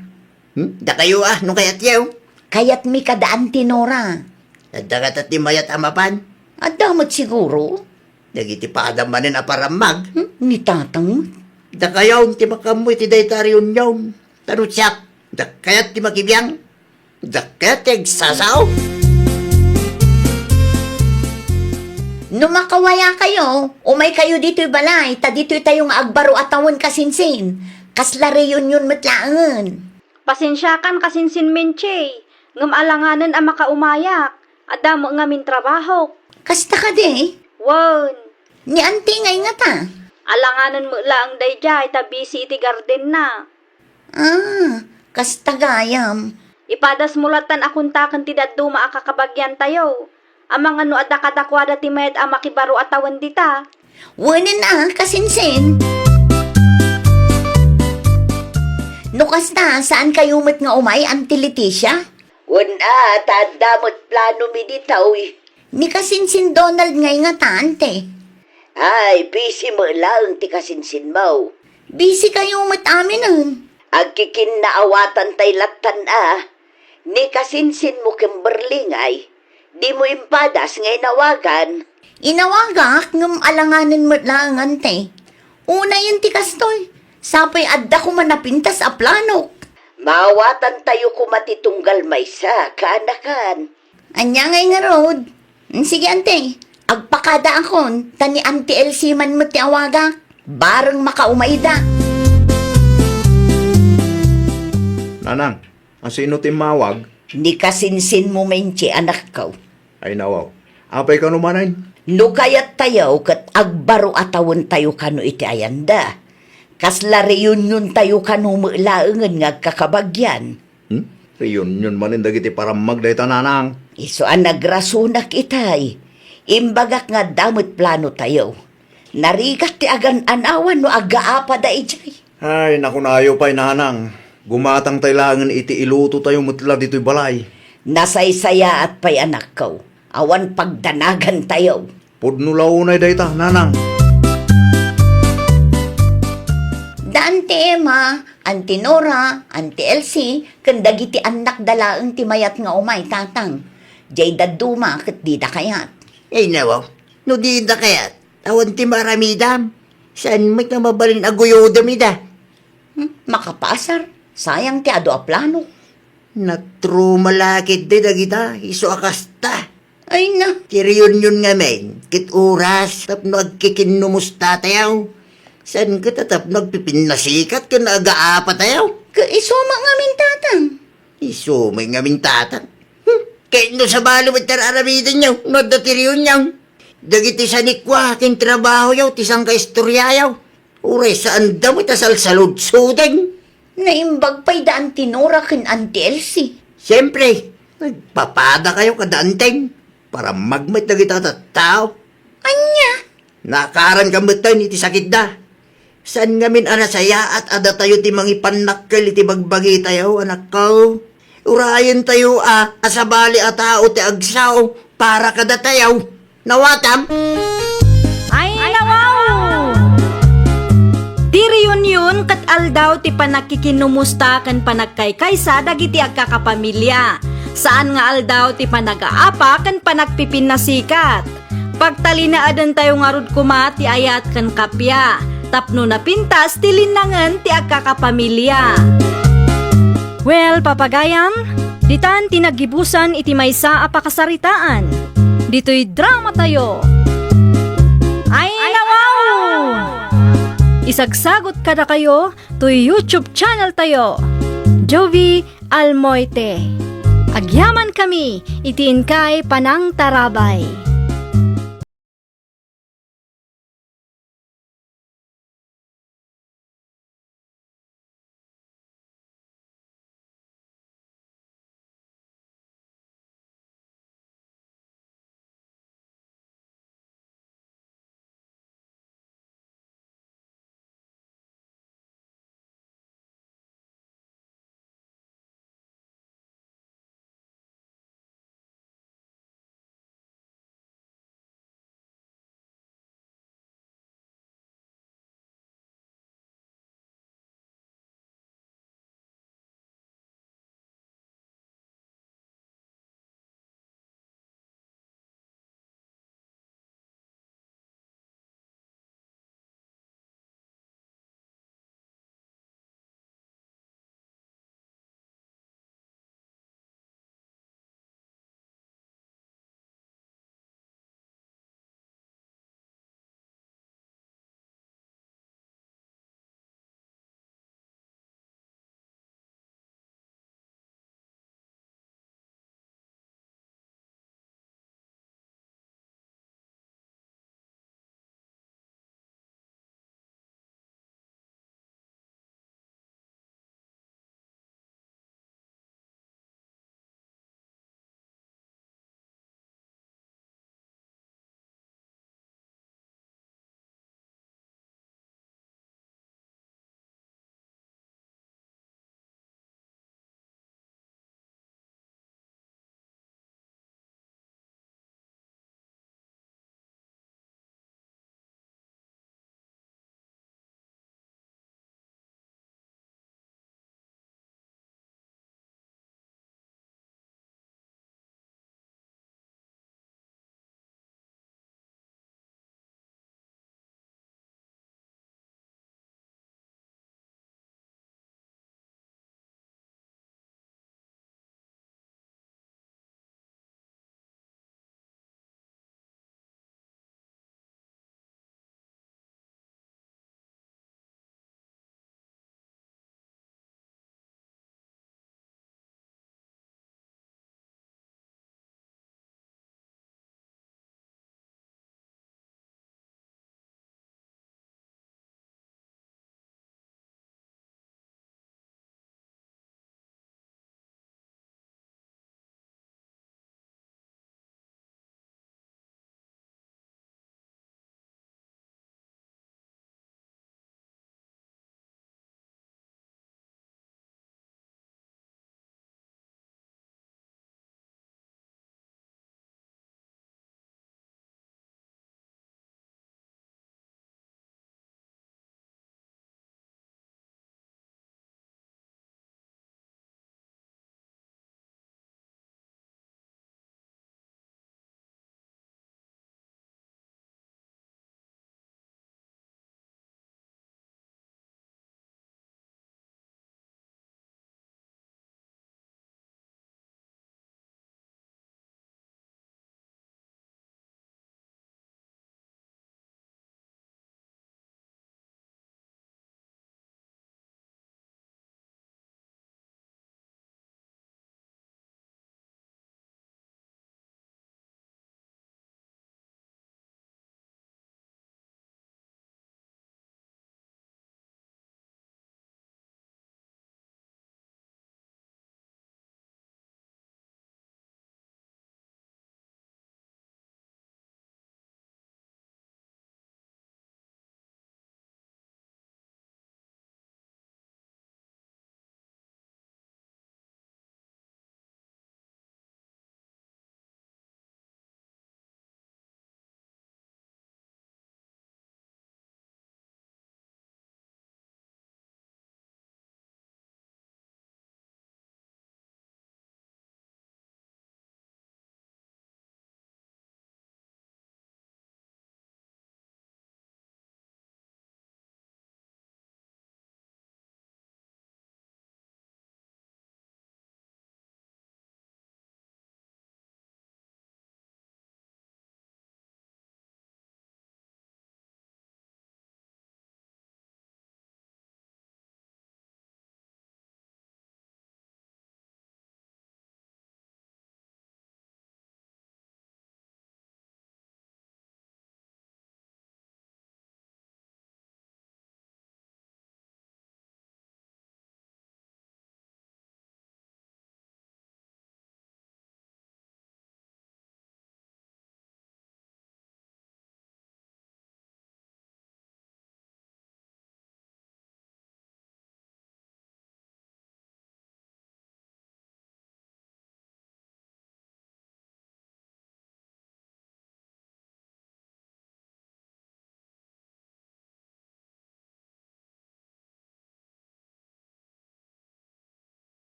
Hmm? Dakayo a, no kayatyo? Kayatmi kada Auntie Nora. Adda kata ti mayat a mapan? Adda met siguro. Dagiti padam manen a parammag? Hmm? Ni tatang met. Dakayo ti makaammo iti dayta a reunion. Ta no siak, dakayat ti makibiang. Dakket ti agsasao. No makawayakayo, umaykayo ditoy balay, ta ditoy tayo nga agbaro a tawen, kasinsin. Kasla reunion met laengen. Pasensiakan, kasinsin Menche, ngem alanganen a makaumayak. Adda met ngamin trabahok. Kasta kadi? Wen. Ni Auntie ngay ngata? Alanganen met laeng daydiay ta busy iti gardenna. Ah, kasta gayam. Ipadasmo lattan a kontaken ti dadduma a kakabagiantayo. Amangan no adda kadakuada ti mayat a makibaro a tawen dita. Wenen a, kasinsin. No kasta, saankayo met nga umay, Auntie Leticia? Wen a, ta adda met planomi dita, uy. Ni kasinsin Donald ngay ngata, Auntie? Ay, busy met laeng ti kasinsinmo. Busy kayo met aminen. Agkikinnaawatan tay lattan a. Ni kasinsinmo Kimberly ngay, dimo impadas nga inawagan? Inawagak ngem alanganen met laeng, Auntie. Unayen ti kastoy, sapay adda koma napintas a planok. Maawatan tayo koma ti tunggal maysa, kaanakan. Ania ngay ngarud? Mm, sige, Auntie. Agpakadaakon, ta ni Auntie Elsie man met ti awagak. Bareng makaumayda. Nanang, asino ti immawag? Ni kasinsinmo Menche, anakko. Ay, nawaw. Apay kano manen? No kayattayo ket agbaro a tawentayo kano iti ayanda. Kasla reunion tayo kano met laengen nga agkakabagian. Hmm? Reunion manen dagiti parammag dayta, nanang. Isu a nagrasunak itay. Imbagak nga adda met plano tayo. Narigat ti agan-anawan no aggaapada idiay. Ay, nakunayo pay, nanang. Gumatang tay laengen iti iluto tayo met la ditoy balay. Nasaysayaat pay, anakko. Awan pagdanagan tayo. Pudno la unay dayta, nanang. Da Auntie Emma, Auntie Nora, Auntie Elsie, ken dagiti annakda laeng ti mayat nga umay, tatang. Diay dadduma ket dida kayat. Ay, nawaw. No dida kayat, awan ti maaramidam. Saan met nga mabalin a guyodem ida? Hmm, makapasar. Sayang ti adu a plano. Natruma la ketdi dagita, isu a kasta. Ay na. Ti reunion ngamin, ket oras tapno agkikinnumusta tayo. Saan ket a tapno agpipinnasikat ken agaapa tayo? Ket isu met ngamin, tatang. Isu met ngamin, tatang. Hmm, ket no sabali met ti ar-aramidenyo, no adda ti reunion. Dagiti sanikua ken trabahoyo ti sangkaistoriayo. Uray saanda met a salsaludsoden. Naimbag pay da Auntie Nora ken Auntie Elsie. Siempre, nagpapadakayo kada Auntie. Parammag met dagita a tattao. Ania? Naakaranka metten iti sakitda. Saan ngamin a nasayaat a datayo ti mangipannakkel iti bagbagitayo, anakko? Urayentayo a, a sabali a tao ti agsao para kadatayo. Nawatam? Ay, nawaw! Ti reunion ket aldaw ti panagkikinumusta ken panagkaykaysa dagiti agkakapamilya. Saan nga aldaw ti panagaapa ken panagpipinnasikat. Pagtalinaedentayo ngarud koma ti ayat ken kappia tapno napintas ti linnangen ti agkakapamilya. Well, papagayam, ditan ti naggibusan iti maysa a pakasaritaan. Ditoy dramatayo. Ay, nawaw! Isagsagot kadakayo toy YouTube channel tayo, Jovie Almoite. Agyamankami iti inkay panangtarabay.